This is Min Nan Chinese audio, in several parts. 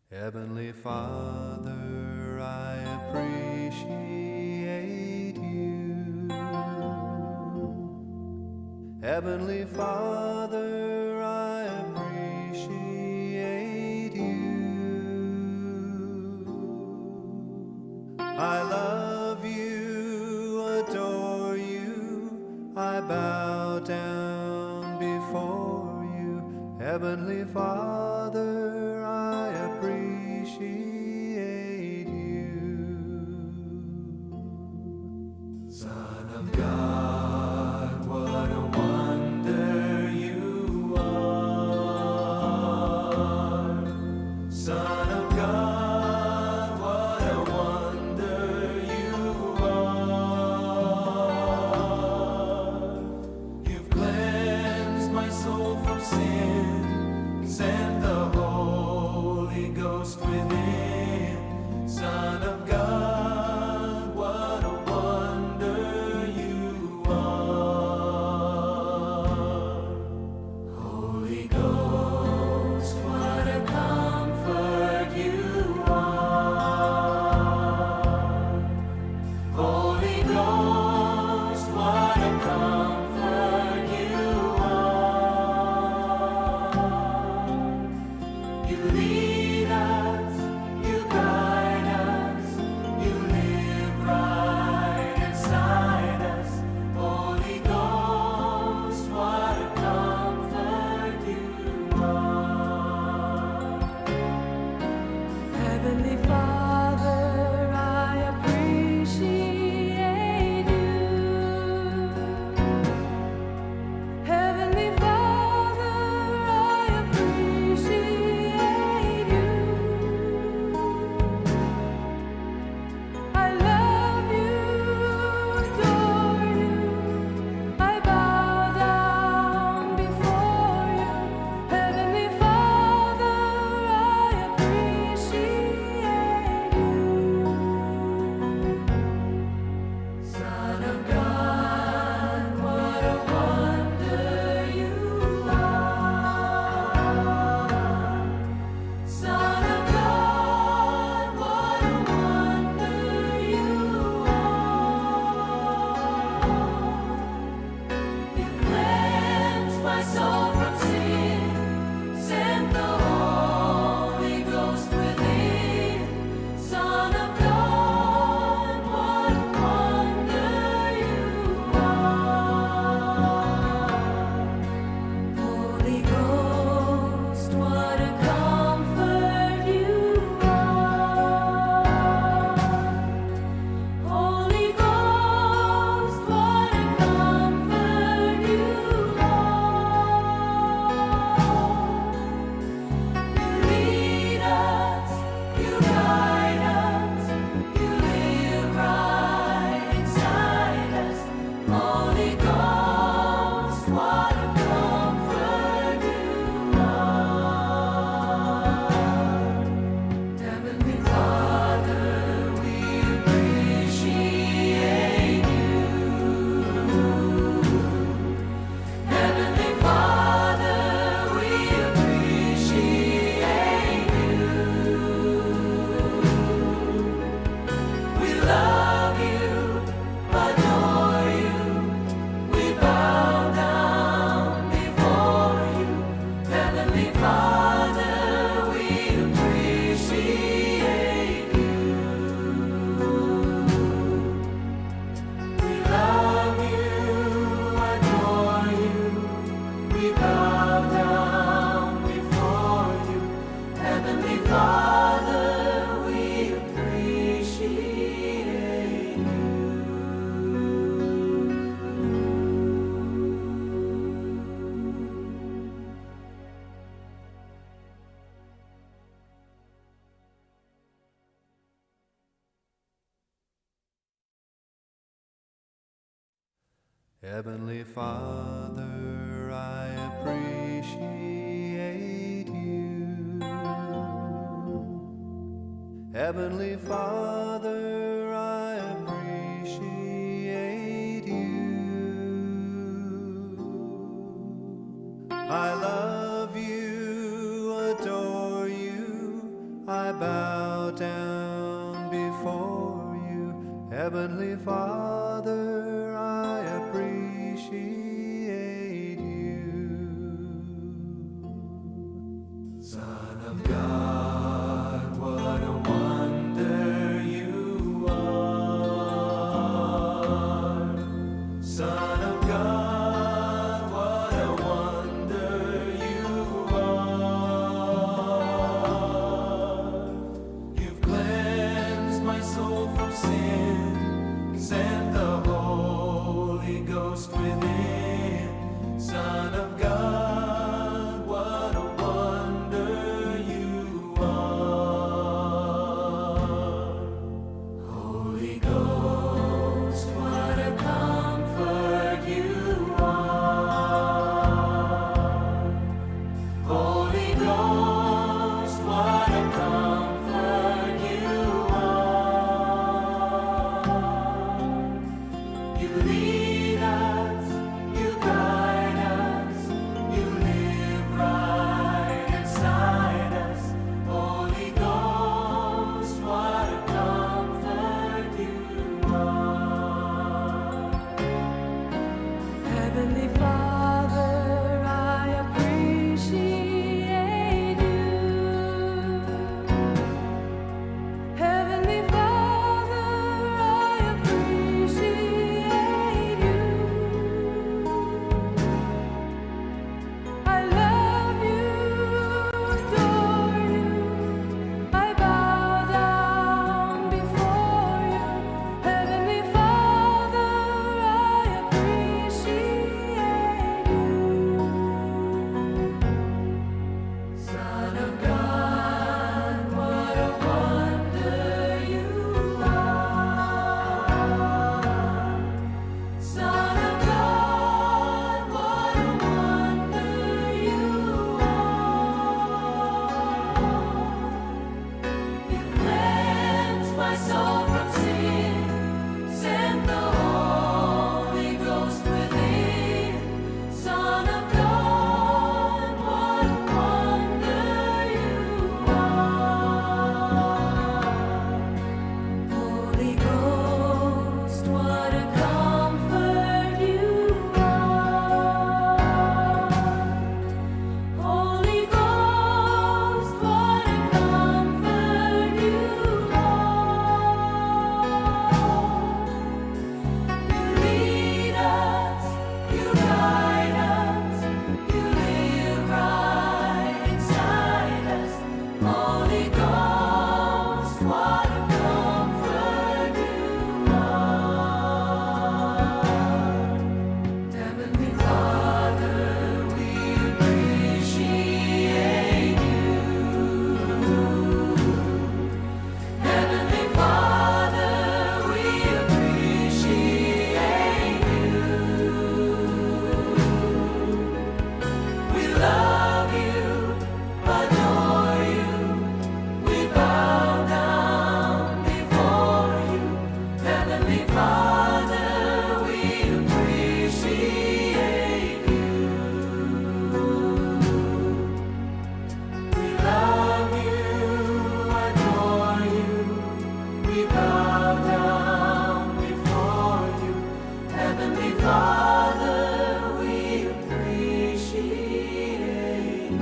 Heavenly Father, I appreciate you. Heavenly Father, I appreciate you. I love you, adore you, I bow down before you. Heavenly Father, I appreciate you. Son of God, what a wonder you are. Son of God, what a wonder you are. You've cleansed my soul from sin, sent the Holy Ghost within. Son of God, what a wonder you are. Holy Ghost, what a comfort you are. Holy Ghost, what a comfort you are. You lead us, you guide us, you live right inside us. Holy Ghost, what a comfort you are. Heavenly Father, I appreciate you. Heavenly Father, I appreciate you. I love you, adore you. I bow down before you. Heavenly Father, I appreciate you. Son of God, what a wonder you are. Son of God, what a wonder you are. You cleansed my soul from sin, sent the Holy Ghost within. Son of God, what a wonder you are. Holy Ghost, what a comfort you are. Holy Ghost, what a comfort you are. You lead us, you guide us, you live right inside us. Holy Ghost, what a comfort you are. Heavenly Father, we appreciate you. Heavenly Father, we appreciate you. We love you, adore you. We bow down before you. Heavenly Father, we appreciate you. We love you, adore you. We bow down before you. Heavenly Father, we appreciate you. Heavenly Father, I appreciate you. Heavenly Father, I appreciate you. I love you, adore you. I bow down before you. Heavenly Father, I appreciate you. Son of God, what a wonder you are. Son of God, what a wonder you are. You've cleansed my soul from sin, sent the Holy Ghost within. Son of God, what a wonder you are. Holy Ghost, what a comfort you are. Holy Ghost, what a comfort you are. You lead us, you guide us, you live right inside us. Holy Ghost, what a comfort you are. Heavenly Father, I appreciate you. Heavenly Father, I appreciate you. I love you, adore you. I bow down before you. Heavenly Father, I appreciate you. Son of God, what a wonder you are. Son of God, what a wonder you are. You cleansed my soul from sin, sent the Holy Ghost within. Son of God, what a wonder you are. Holy Ghost, what a comfort you are. Holy Ghost, what a comfort you are. You lead us, you guide us, you live right inside us. Holy Ghost, what a comfort you are. Heavenly Father, we appreciate you. Heavenly Father, we appreciate you. We love you, adore you. We bow down before you. Heavenly Father, we appreciate you. We love you, adore you. We bow down before you. Heavenly Father, we appreciate you.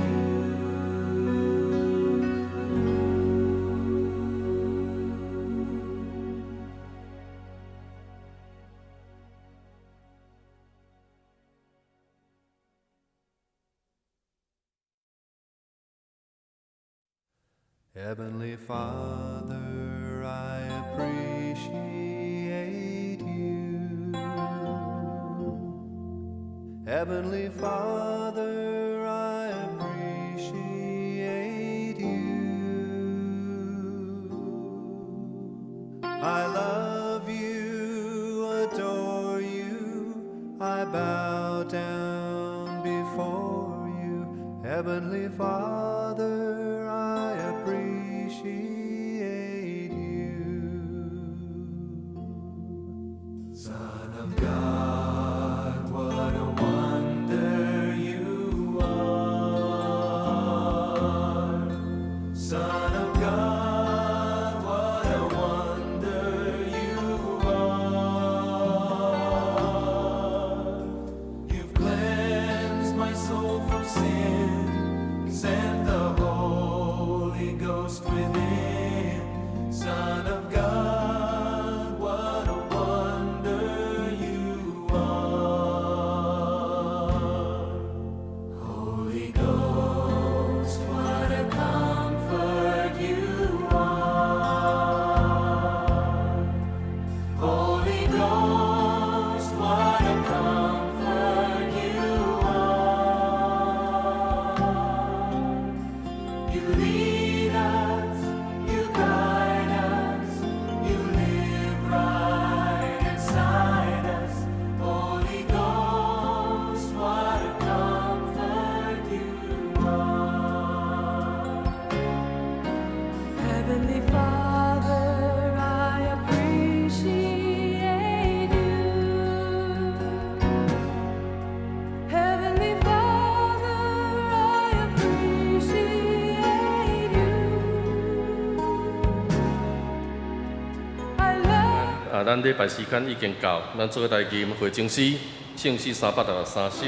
Heavenly Father, I appreciate you. Heavenly Father, I appreciate you. I love you, adore you, I bow down before you. Heavenly Father, I appreciate you. Son of God, what a wonder you are. Son of God, From sin. Send the Holy Ghost within. Son of God, what a wonder you are. Holy Ghost, what a comfort you are. Holy Ghost, what a comfort you are. You lead us, you guide us, you live right inside us. Holy Ghost, what a comfort you are. Heavenly Father, I appreciate you. Heavenly Father, I appreciate you. I love 啊，咱禮拜時間已經到，咱做伙來吟回程詩，聖詩363首。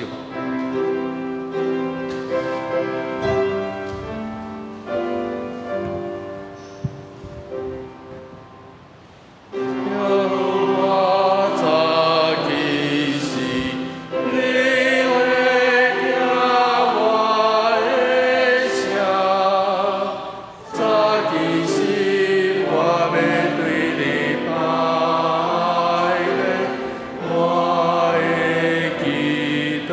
耶和華早起時，你會聽我的聲。早起時，我欲對你拜禮，我的祈禱。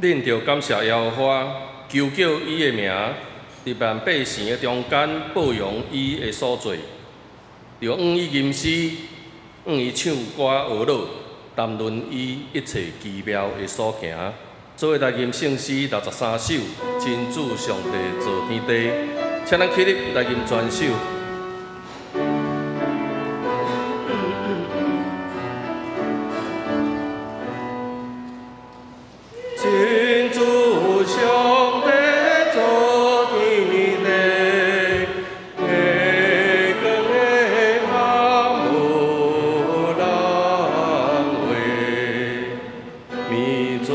恁著感謝耶和華，求叫伊的名，佇萬百姓的中間報揚伊的所做，著向伊吟詩，向伊唱歌呵咾，談論伊一切奇妙的所行。做伙來吟聖詩63首，真主上帝造天地，請咱起立來吟全首。真主上帝造天地，月光的暗無人話，暝全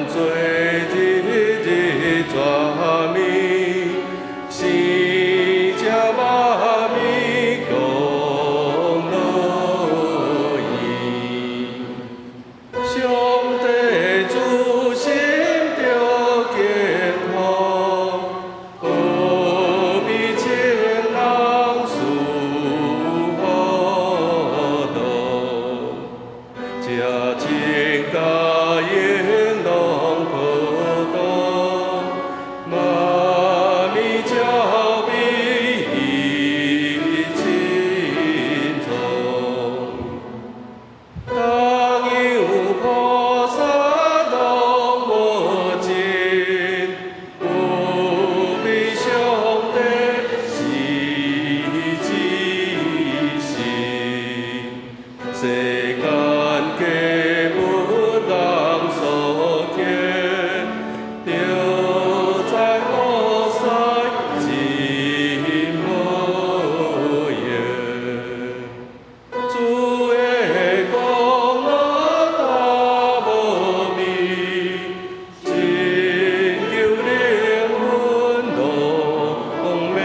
做日日全暝，生者媽咪講樂意。上帝慈心著敬福，何必千人賜福樂？這情佳應攏妥當，媽咪照比伊親創。當有菩薩攏無盡，有比上帝是至神。世間皆無人所見，著在烏西真無用。主的功勞大無比，拯救靈魂攏免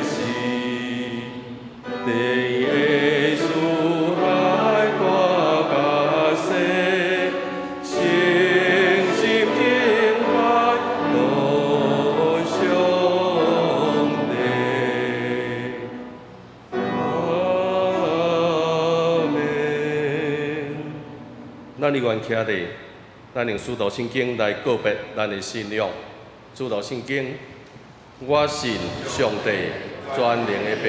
死。地的四海大甲細，誠心敬拜羅上帝。阿們。咱永遠徛佇，咱用使徒信經來告別咱的信仰。使徒信經，我信上帝全能的父，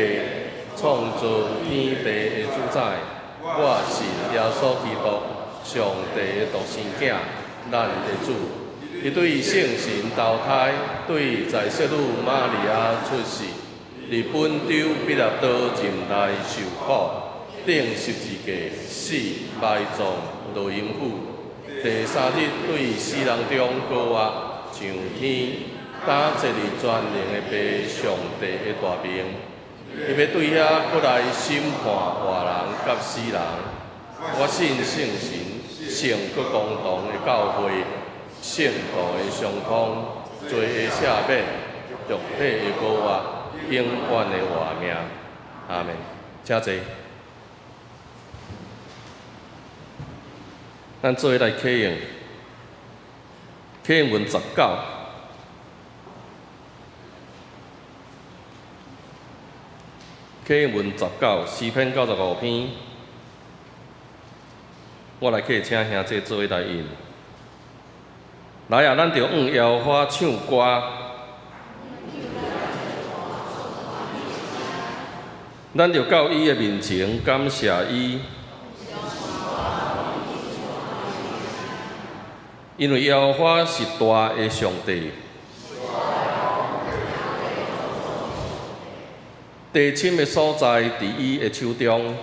創造天地的主宰。我信耶穌基督，上帝的獨生囝，咱的主。伊對聖神投胎，對在聖女瑪利亞出世，佇本丟彼拉多任內受苦，釘十字架，死埋葬，落陰府。第三日對死人中復活，上天，擔坐佇全能的父上帝的大爿。伊欲對遐閣來審判活人佮死人。我信聖神，聖閣公同的教會，聖徒的相通，罪的赦免，肉體的復活，永遠的活命。阿們。請坐。咱做伙來啟用，啟用文19，啟用文19，詩篇95篇。我來去請兄弟做伙來印。來啊，咱著向耶和華唱歌。咱著到伊的面前感謝伊，因為耶和華是大的上帝，地深的所在佇伊的手中，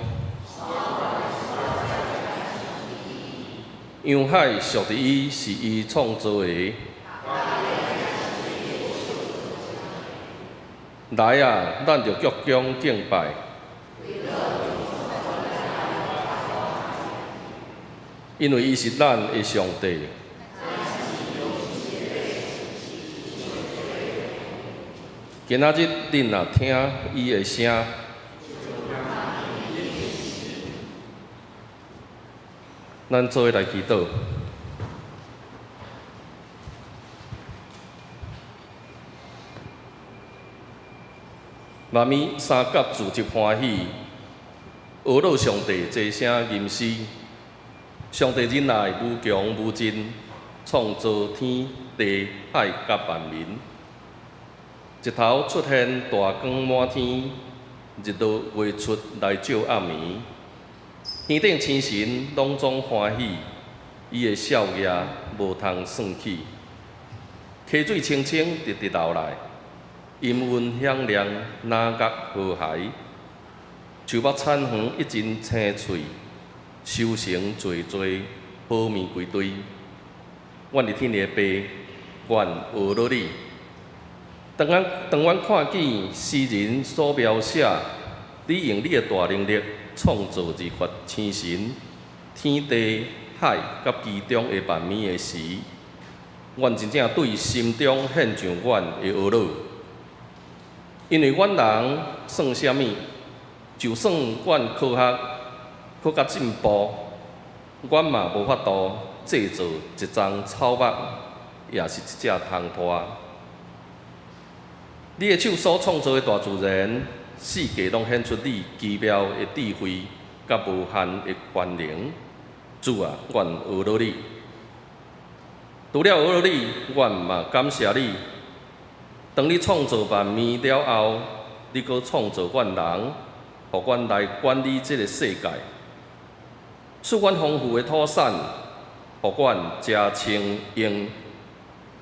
洋海屬佇伊，是伊創造的。來啊，咱著鞠躬敬拜，因為伊是咱的上帝。今仔日恁若聽伊的聲，咱做伙來祈禱。媽咪三甲自得歡喜，呵咾上帝齊聲吟詩。上帝忍耐無窮無盡，創造天地海佮萬民。日頭出現大光滿天，日落月出來照暗暝。天頂星神攏總歡喜，伊的數額無通算起。溪水清清直直流來，音韻響亮，音樂和諧。樹木田園一陣青翠，收成濟濟，好物規堆。阮是天的父，阮呵咾你。當阮看見詩人所描寫，你用你的大能力創造日月星辰、天地海佮其中的萬物的時，阮真正對心中獻上阮的呵咾。因為阮人算啥物？就算阮科學閣較進步，阮嘛無法度製造一叢草木，也是一隻蟲豸。你的手所創造的大自然，四界攏顯出你奇妙的智慧，佮無限的權能。主啊，阮呵咾你。除了呵咾你，阮嘛感謝你。當你創造萬物了後，你閣創造阮人，予阮來管理這个世界，賜阮豐富的土產，予阮食穿用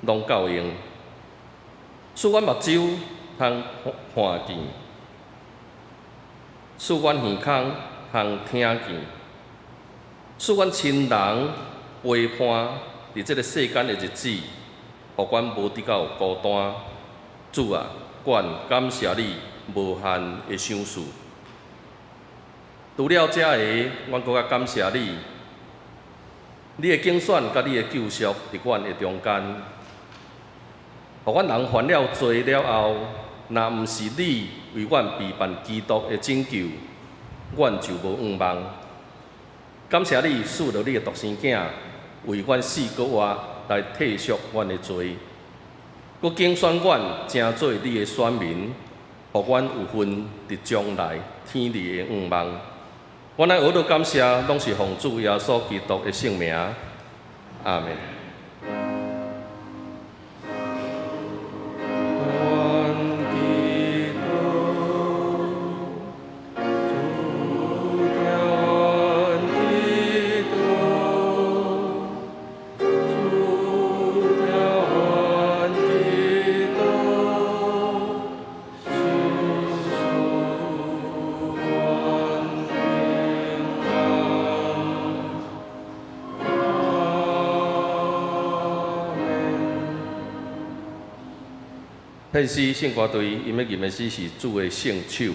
攏夠用。賜阮目睭通看見，賜阮耳孔通聽見，賜阮親人陪伴佇這个世間的日子，予阮無得到孤單。主啊，阮感謝你無限的賞賜。除了這个，阮閣較感謝你，你的揀選佮你的救贖佇阮的中間。予阮人犯了罪了後，若毋是你為阮備辦基督的拯救，阮就無向望。感謝你賜予你的獨生囝，為阮死閣活來替贖阮的罪，閣揀選阮成做你的選民，予阮有份佇將來天裡的向望。阮的呵咾感謝，攏是奉主耶穌基督的聖名。阿們。願基督，主聽願基督，主聽願基督，賞賜阮平安。阿們。獻詩聖歌隊，𪜶欲吟的詩是主的聖手。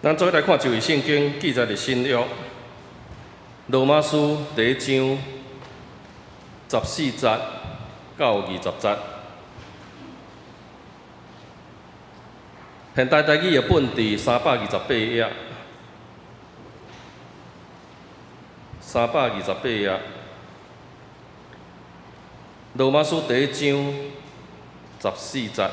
咱做伙來看一位聖經記載佇新約羅馬書第一章14節到20節。現代台語譯本佇328頁，328頁。羅馬書第一章十四節。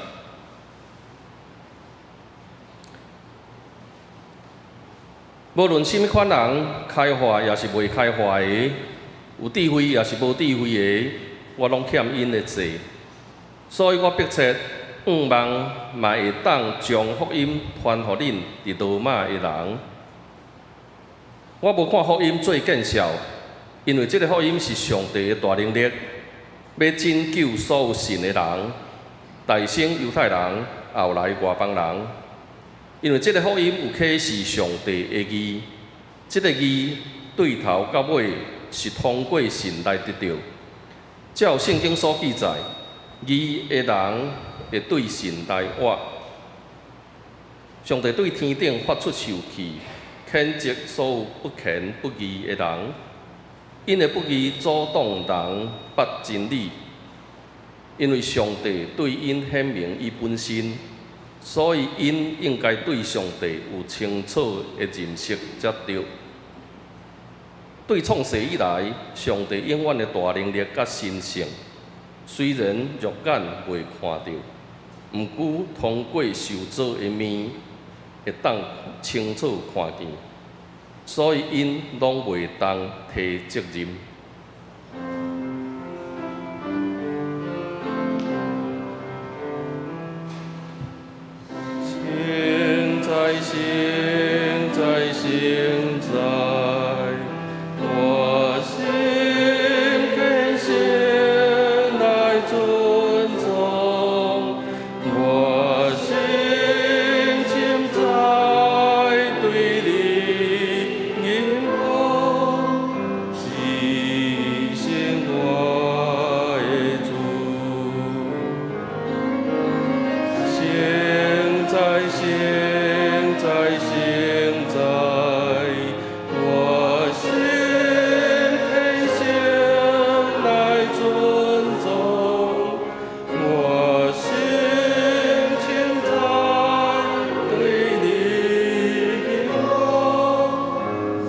無論啥物款人，開化抑是未開化的，有智慧抑是無智慧的，我攏欠𪜶的債。所以我迫切向望嘛會當將福音傳予恁佇羅馬的人。我無看福音做見笑，因為這个福音是上帝的大能力，欲拯救所有信的人，大先猶太人，後來外邦人。因為這个福音有啟示上帝的義，這个義對頭到尾是通過信來得著。照聖經所記載，義的人會對信來活。上帝對天頂發出受氣，譴責所有不虔不義的人，𪜶的不義阻擋人捌真理，因為上帝對𪜶顯明伊本身。所以，𪜶應該對上帝有清楚的認識才對。對創世以來，上帝永遠的大能力佮神性，雖然肉眼袂看著，毋過通過受造的物，會當清楚看見。所以，𪜶攏袂當推責任。聖哉，聖哉，聖哉，我心虔誠來尊崇，我心深在對你仰望，至聖我的主。聖哉，聖哉，聖哉，我心虔誠來尊崇，我心深在對你仰望，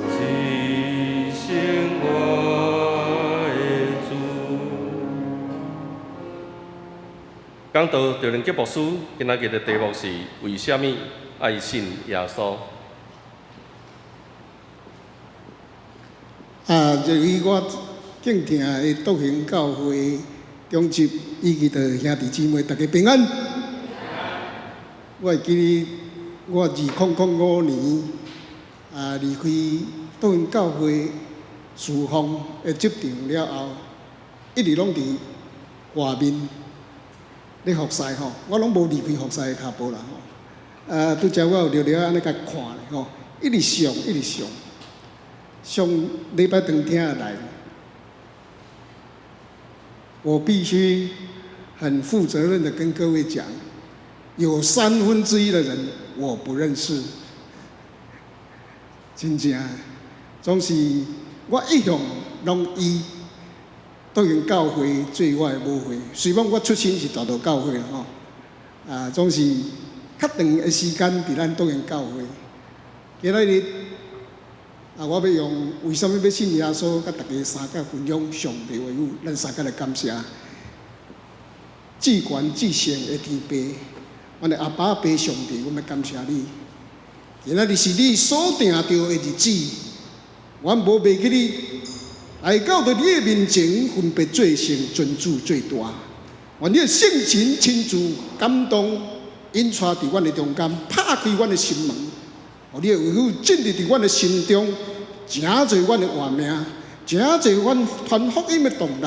至聖我的主。講道趙連杰牧師今仔日的題目是：為啥物愛信耶穌？啊，入於我敬聽的篤行教會長執以及著兄弟姊妹，大家平安。我會記得我2005年離開篤行教會事奉的職場了後，一直攏佇外面咧服侍吼，我攏無離開服侍的跤步啦吼。拄才我有略略按呢共看咧吼，一直上，一直上，上禮拜堂聽的內容，我必須很負責任的跟各位講，有1/3的人我不認識，真正，總是我一向攏以篤行教會做我的母會，雖講我出身是大道教會啦吼，總是較長的時間佇咱篤行教會。今仔日我欲用為啥物欲信耶穌，佮大家相共分享上帝話語，咱相共來感謝至懸至聖的天父，阮的阿爸爸上帝，阮欲感謝你。今仔日是你所定著的日子，阮無袂記你來到著你的面前，分別做聖、尊主最大。願你的聖神親自感動，引帶佇阮的中間，拍開阮的心門，予你的話語進入佇阮的心中，成做阮的活命，成做阮傳福音的動力。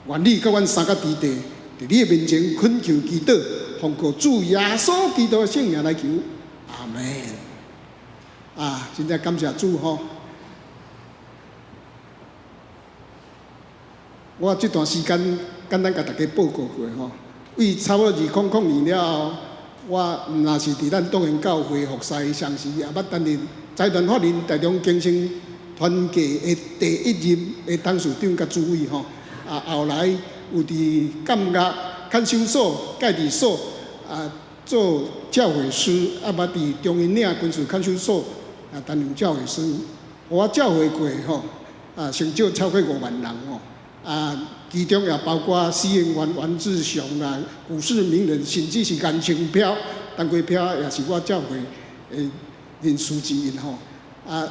願你佮阮三个弟弟，佇你的面前懇求祈禱，奉靠主耶穌基督的聖名來求，阿門。真正感謝主吼！我這段時間簡單共大家報告過吼，為差不多2000年了後，我毋若是佇咱東園教會服侍，同時也捌擔任財團法人台中更生團契的第一任的董事長佮主委吼。啊，後來有佇監獄看守所、戒治所啊做教誨師，啊捌佇中英嶺軍事看守所啊擔任教誨師，我教誨過吼，啊，成就超過5萬人吼。啊，其中也包括司演員袁志雄啦、股市名人，甚至是顏清標、陳桂飄，也是我教誨的人士之一吼。啊，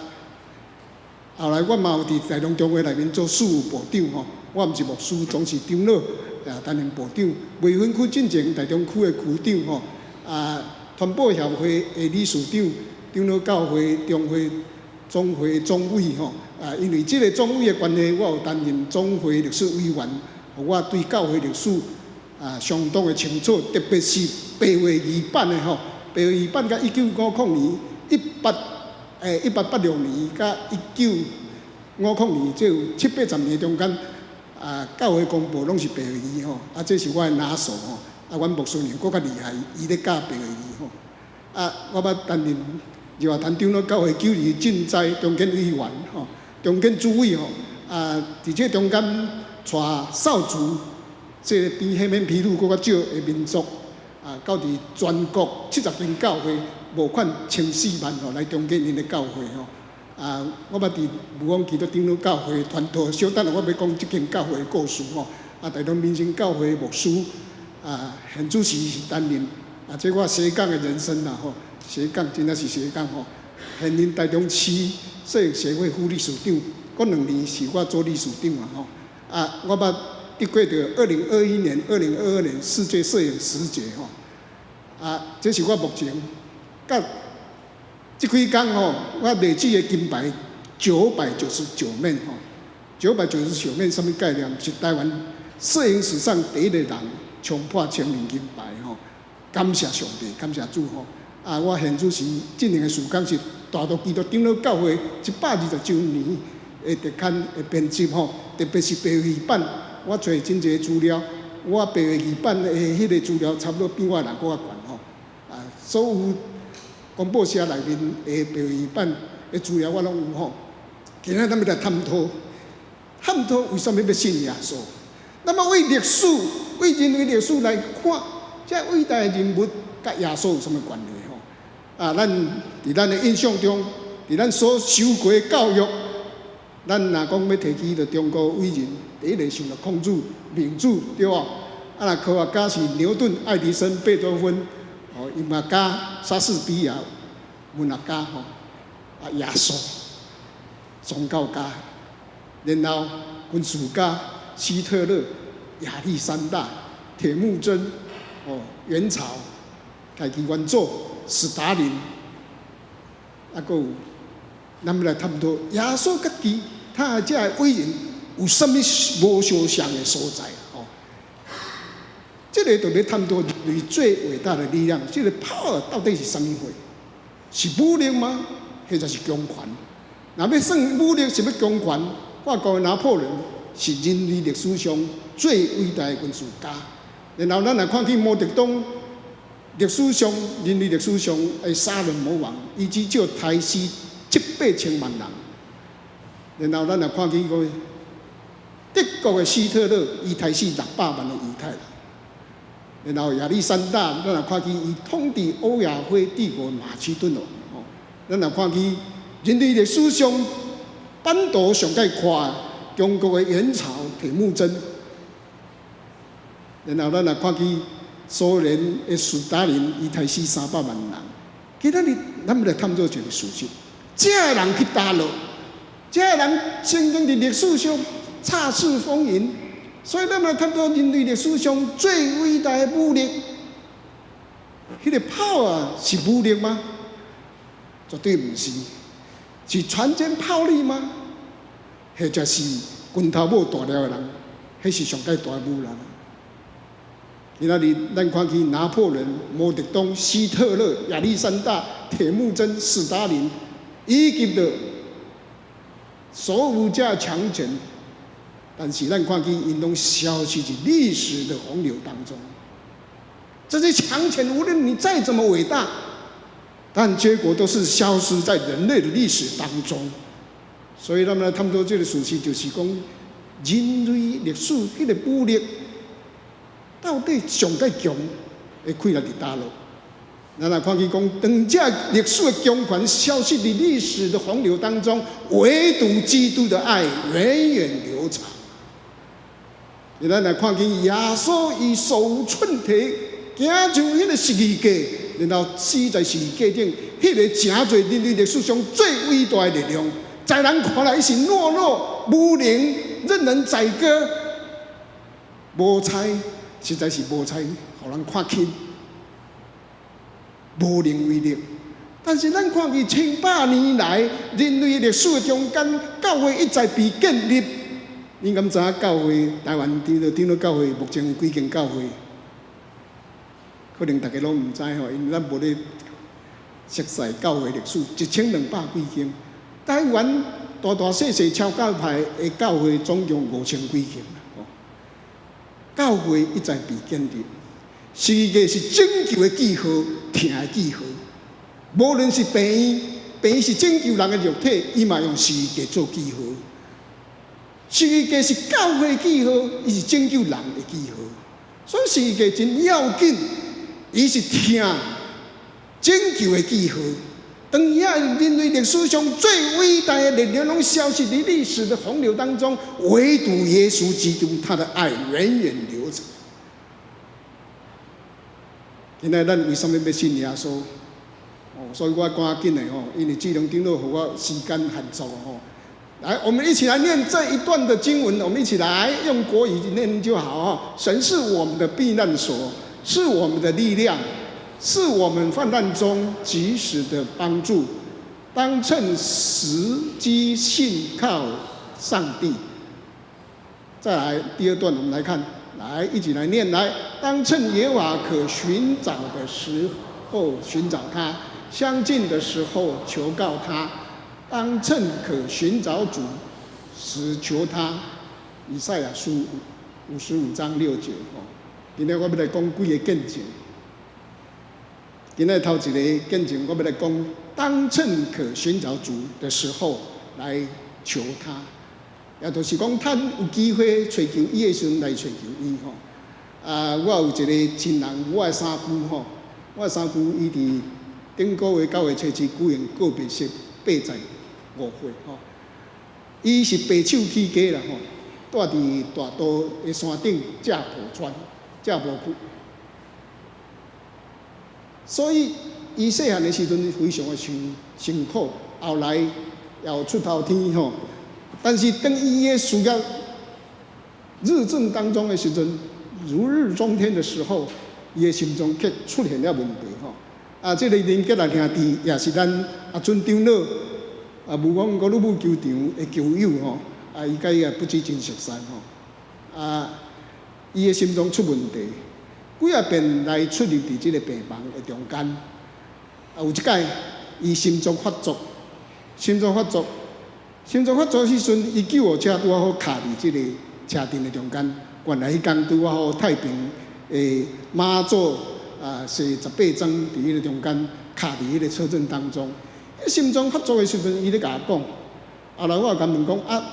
後來我嘛有佇台中中會內面做事務部長吼，我毋是牧師，總是長老，也擔任部長。未分區進前台中區的區長吼，啊，傳播協會的理事長，長老教會中會總會總委吼。啊，因為這個總委的關係，我有擔任總會歷史委員，予我對教會歷史啊相當的清楚，特別是白話字版的吼，白話字版佮1950年1886年佮1950年，這有七八十年中間啊，教會公報攏是白話字吼，啊，這是我的拿手吼，啊，阮牧師娘閣較厲害，伊咧教白話字吼，啊，我捌擔任日月潭長老教會九二賑災中間委員吼。中間主委吼，啊，佇這中間帶少族，這個比彼面毗盧閣較少的民族，啊，到佇全國70間教會，募款千四萬吼來重建𪜶的教會吼。啊，我捌佇霧峰基督長老教會傳道，小等下我欲講這間教會的故事吼。啊，台中民生教會牧師，啊，現主時是擔任，啊，這我斜槓的人生啦吼，斜槓真正是斜槓吼。現任台中市攝影協會副理事長，閣2年是我做理事長啊吼。啊，我捌得過著2021年、2022年世界攝影十傑吼。啊，這是我目前，佮這幾工吼，我累計的金牌999面吼，九百九十九面啥物概念？是台灣攝影史上第一個人衝破千面金牌吼。感謝上帝，感謝主吼。啊，我現主時進行的事工是大肚基督長老教會120周年的特刊的編輯吼，特別是白話版，我揣真濟資料，我白話字版的彼個資料差不多比我人閣較懸吼。啊，所有公報社內面的白話版的資料我攏有吼。今仔咱欲來探討，探討為啥物欲信耶穌？那麼為歷史、為人類歷史來看，這偉大的人物佮耶穌有啥物關係吼？啊，咱佇咱的印象中，佇咱所受過的教育，咱若講欲提起著中國偉人，第一個想著孔子、孟子，對無？啊，若科學家是牛頓、愛迪生、貝多芬，哦，音樂家莎士比亞，文學家吼，啊，耶穌，宗教家，然後軍事家希特勒、亞歷山大、鐵木真，哦，元朝開基元祖斯大林，啊，閣有，咱欲來探討耶穌家己，他這个偉人有啥物無相像的所在？吼，這個就欲探討人類最偉大的力量，這個 power 到底是啥物貨？是武力嗎？或者是強權？若欲算武力是欲強權，法國的拿破崙是人類歷史上最偉大的軍事家。然後咱來看去毛澤東，歷史上人類歷史上的殺人魔王，伊至少殺死七八千萬人。然後咱來看去個德國的希特勒，伊殺死600萬的猶太人。然後亞歷山大，咱來看去伊統治歐亞非帝國馬其頓王。吼，咱來看去人類歷史上版圖上蓋闊，中國的元朝鐵木真。然後咱來看去蘇聯的斯大林，伊殺死300萬人。今仔日咱欲來探討一個事實：這个人去佗落，這个人曾經佇歷史上插翅風雲，所以咱來探討人類歷史上最偉大的武力。彼個 power 是武力嗎？絕對毋是，是船堅炮利嗎？或者是拳頭拇大粒的人，彼是上蓋大的武力。今仔日咱看去拿破崙、毛澤東、希特勒、亞歷山大、鐵木真、斯大林，以及著所有這強權，但是咱看去，𪜶攏消失佇歷史的洪流當中。這些強權，無論你再怎麼偉大，但結果都是消失在人類的歷史當中。所以，咱們來探討這個事實，就是講人類歷史彼个武力到底上蓋強的氣力佇佗落？咱來看見講，當這歷史的強權消失佇歷史的洪流當中，唯獨基督的愛源遠流長。咱來看見耶穌以手無寸鐵，行上彼个十字架，然後死在十字架頂，彼个成做人類歷史上最偉大的力量。在人看來，伊是懦弱、無能、任人宰割，無彩，實在是無彩，予人看輕，無能為力。但是咱看見千百年來人類歷史的中間，教會一再被建立。恁敢知影教會台灣長老教會目前有幾間教會？可能大家攏毋知吼，因為咱無咧熟悉教會歷史，1200幾間。台灣大大細細超教派的教會總共5000幾間。教會一再被建立，十字架是拯救的記號，疼的記號。無論是病院，病院是拯救人的肉體，伊嘛用十字架做記號。十字架是教會記號，伊是拯救人的記號。所以十字架真要緊，伊是疼拯救的記號。當遐人類歷史上最偉大的力量攏消失佇歷史的洪流當中，唯獨耶穌基督他的愛源遠流長。今仔咱為啥物欲信耶穌？哦，所以我趕緊的吼，因為志龍長老予我時間限制吼。來，我們一起來念這一段的經文，我們一起來用國語念就好。神是我們的避難所，是我們的力量，是我們患難中及時的幫助。當趁時機信靠上帝。再來第二段，我們來看，來一起來念來。當趁耶和華可尋找的時候尋找他，相近的時候求告他。當趁可尋找主時求他。以賽亞書55章6節。吼，今日我欲來講幾个見證。今日頭一个見證，我欲來講，當趁可尋找主的時候來求他，也就是講，趁有機會揣求伊的時陣來揣求伊吼。啊，我有一个親人，我的三姑吼，我的三姑伊佇頂個月9月初七舉行告別式，85歲吼。伊是白手起家啦吼，蹛佇大肚的山頂正埔村、正埔區。所以伊細漢的時陣非常的辛辛苦，後來也有出頭天吼。但是當伊的事業日正當中的時陣，如日中天的時候，伊的心臟卻出現了問題吼。啊，這个林杰來兄弟也是咱阿尊長老啊，武功哥魯布球場的球友吼。啊，伊佮伊也不止真熟似吼。啊，伊的心臟出問題，幾仔遍來出入佇這个病房的中間。啊，有一擺伊心臟發作，心臟發作，心臟發作時陣，伊救護車拄仔好卡佇這个車陣的中間。原來彼工拄仔好太平的媽祖啊，踅十八樁佇彼個中間卡佇彼个車陣當中。心臟發作的時陣，伊咧共我講，後來我有共問講啊，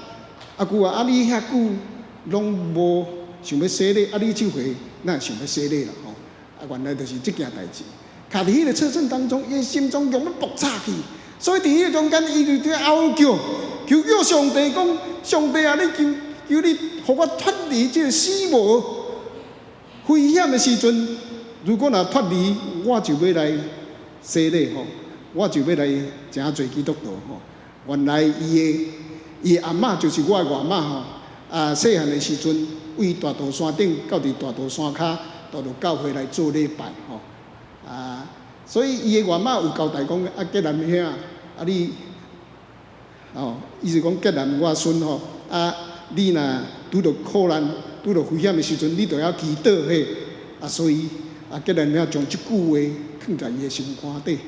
阿姑啊，啊你遐久攏無想欲洗禮，啊你這回哪會想欲洗禮啦吼？啊，原來就是這件代誌。卡佇彼个車陣當中，伊的心臟強欲爆炸去，所以佇彼個中間，伊就佇哀叫，求叫上帝講，上帝啊，你求求你，予我脫離這个死亡危險的時陣，如果若脫離，我就欲來洗禮吼，我就欲來成做基督徒吼。原來伊的阿嬤就是我的外媽吼，啊，細漢的時陣，為大肚山頂到佇大肚山跤，大肚教會來做禮拜吼。啊，所以伊的外媽有交代講，啊，杰南兄，啊你，哦，意思講杰南我孫吼，啊，你若拄著苦難、拄著危險的時陣，你就要祈禱嘿。啊，所以啊，杰南兄將這句話囥在伊的心肝底。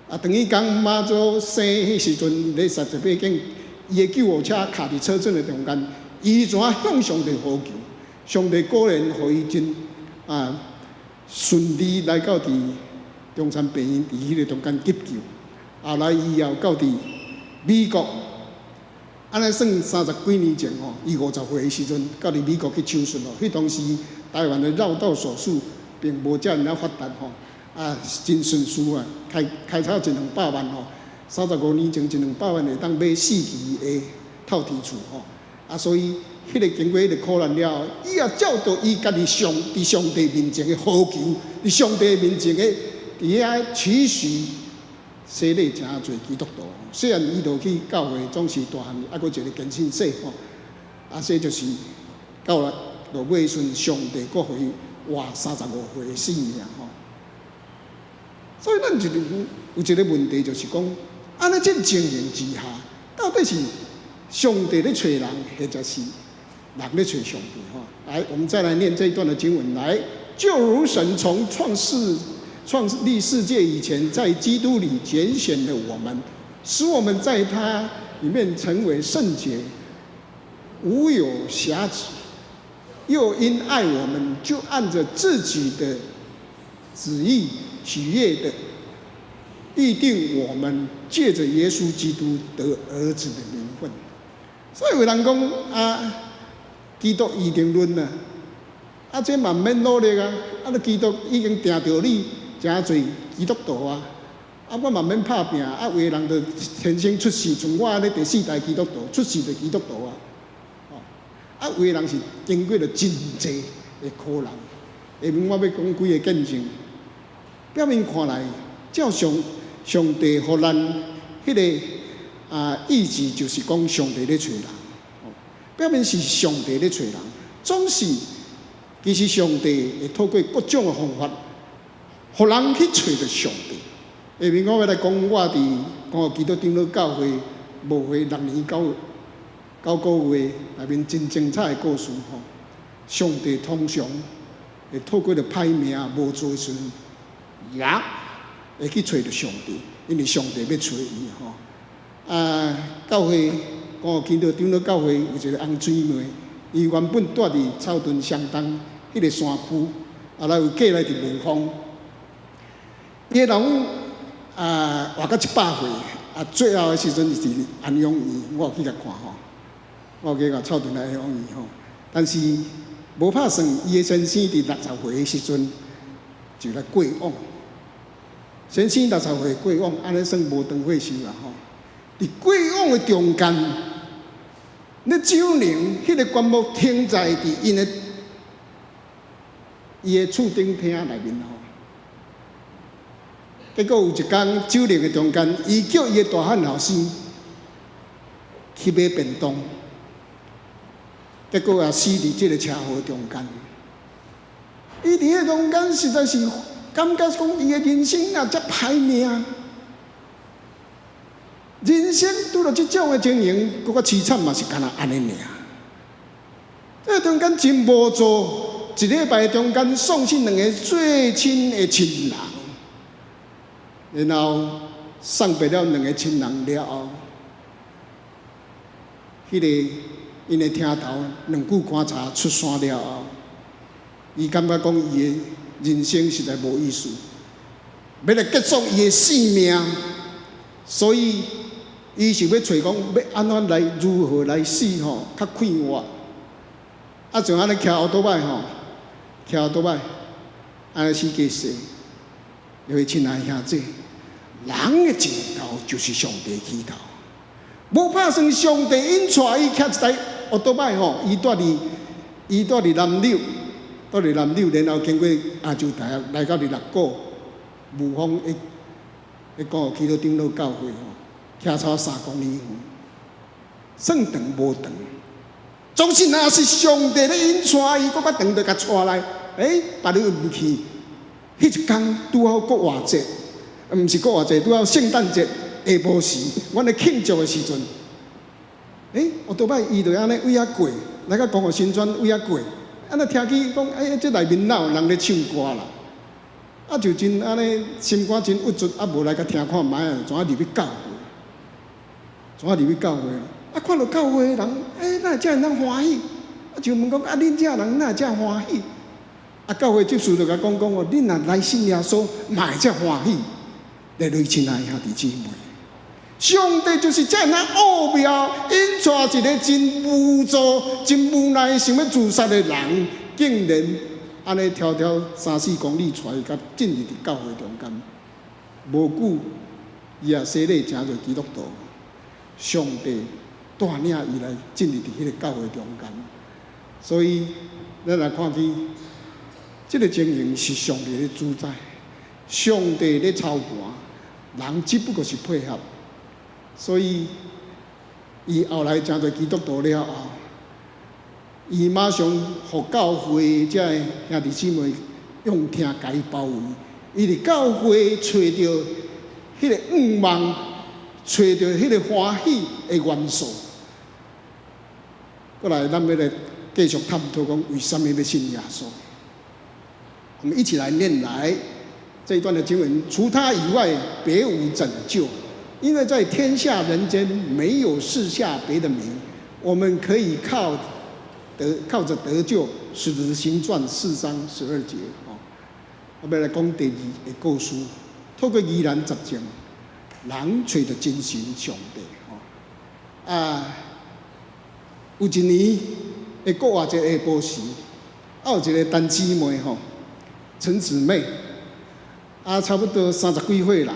啊，當彼工媽祖生彼時陣，咧三十八間，伊的救護車卡佇車陣的中間，伊怎向上帝呼求，上帝果然予伊真啊。順利來到佇中山病院，佇彼个中間急救。後來伊又到佇美國，按呢算三十幾年前吼，伊50歲的時陣，到佇美國去手術咯。彼當時台灣的繞道手術並無遮爾仔發達吼，啊，真順遂啊，開開差一兩百萬吼，35年前一兩百萬會當買四期的透天厝吼，啊，所以彼个經過彼个苦難了後，伊也照著伊家己上佇上帝面前的呼求，佇上帝面前的佇遐期許洗禮誠濟基督徒。雖然伊落去教會總是大漢，猶閣一个堅信洗吼，啊，這就是到了落尾時陣，上帝閣予伊活35歲的性命吼。所以咱一個有一個問題，就是講，按呢這個情形之下，到底是上帝咧揣人，或者是人咧揣上帝？吼，來，我們再來念這一段的經文。來，就如神從創世創立世界以前，在基督裡揀選了我們，使我們在他裡面成為聖潔，無有瑕疵。又因愛我們，就按着自己的旨意喜悅的預定我們，借着耶穌基督得兒子的名分。所以有人講啊，基督預定論啊，啊這嘛毋免努力啊，啊你基督已經定著你誠濟基督徒啊，啊我嘛毋免拍拚，啊有的人就天生出世，像我按呢第四代基督徒，出世就基督徒啊，哦，啊有的人是經過了真濟的苦難。下面我欲講幾个見證，表面看來，照上上帝予咱彼个啊意志，就是講上帝咧揣人。表面是上帝咧揣人，總是其實上帝會透過各種的方法，予人去揣著上帝。下面我欲來講，我佇光復基督長老教會牧會6年9個月內面真精彩的故事吼。上帝通常會透過著歹命無做的時陣，也會去揣著上帝，因為上帝欲揣伊吼。啊，教會光復基督長老教會有一個翁姊妹，伊原本蹛佇草屯雙東彼个山區，後來有過來佇霧峰。伊的老母啊活到100歲，啊最後的時陣是佇安養院，我有去共看吼，我有去共草屯安養院吼。但是無拍算，伊的先生佇60歲的時陣就來過往。先生60歲過往，按呢算無長歲壽啦吼。佇過往的中間，咧酒靈彼个棺木停在佇𪜶的伊的厝頂廳內面吼。結果有一工酒靈的中間，伊叫伊的大漢後生去買便當，結果也死佇這个車禍中間。伊佇彼中間實在是感覺講伊的人生啊，遮歹命。人生拄著這種的情形，閣較淒慘嘛是敢若按呢爾。這中間真無助，一禮拜中間喪失兩个最親的親人，然後送別了兩个親人了後，彼个𪜶的廳頭兩具棺材出山了後，伊感覺講伊的人生實在無意思，欲來結束伊的性命，所以伊想欲揣講欲按怎來如何來死吼，較快活。啊，就按呢騎歐多擺吼，騎歐多擺，按呢死過世。各位親愛兄弟，人的盡頭就是上帝起頭。無拍算上帝引帶伊騎一台歐多擺吼，伊蹛佇南柳，蹛佇南柳，然後經過亞洲大學來到佇六股霧峰的彼個基督長老教會吼，騎差3公里遠，算長無長。總是若是上帝咧引帶伊，閣較長就共帶來，欸，別日毋去。彼一工拄好復活節，毋是復活節，拄好聖誕節下晡時，阮咧慶祝的時陣，欸，有倒擺伊就按呢為遐過，來到光復新村為遐過，按呢聽起講，欸，這內面哪有人咧唱歌啦？啊，就真按呢心肝真鬱卒，啊，無來共聽看覓啊，怎啊入去教會？怎啊入去教會？啊，看著教會的人，欸，哪會遮爾當歡喜？啊，就問講，啊，恁遮人哪會遮歡喜？啊，教會執事就共講講哦，你若來信耶穌，嘛會遮歡喜。來，來親愛兄弟姊妹，上帝就是遮爾奧妙，引帶一個真無助、真無奈想欲自殺的人，竟然按呢迢迢三四公里帶伊共進入佇教會中間。無久，伊也洗禮成做基督徒。上帝帶領伊來進入佇彼个教會中間，所以咱來看見這个情形是上帝咧主宰，上帝咧操盤，人只不過是配合。所以，伊後來成做基督徒了後，伊馬上予教會遮的兄弟姊妹用疼共伊包圍。伊佇教會揣著彼个向望，揣著彼个歡喜的元素。過來，咱欲來繼續探討講，為啥物欲信耶穌？我們一起來念來這一段的經文：除他以外，別無拯救，因為在天下人間沒有賜下別的名，我們可以靠著得救。使徒行傳4章12節。哦，我欲來講第二个故事，透過疑難雜症，人揣著真神上帝。哦，啊，有一年的復活節下晡時，啊有一个陳姊妹吼，陳姊妹，啊差不多三十幾歲啦，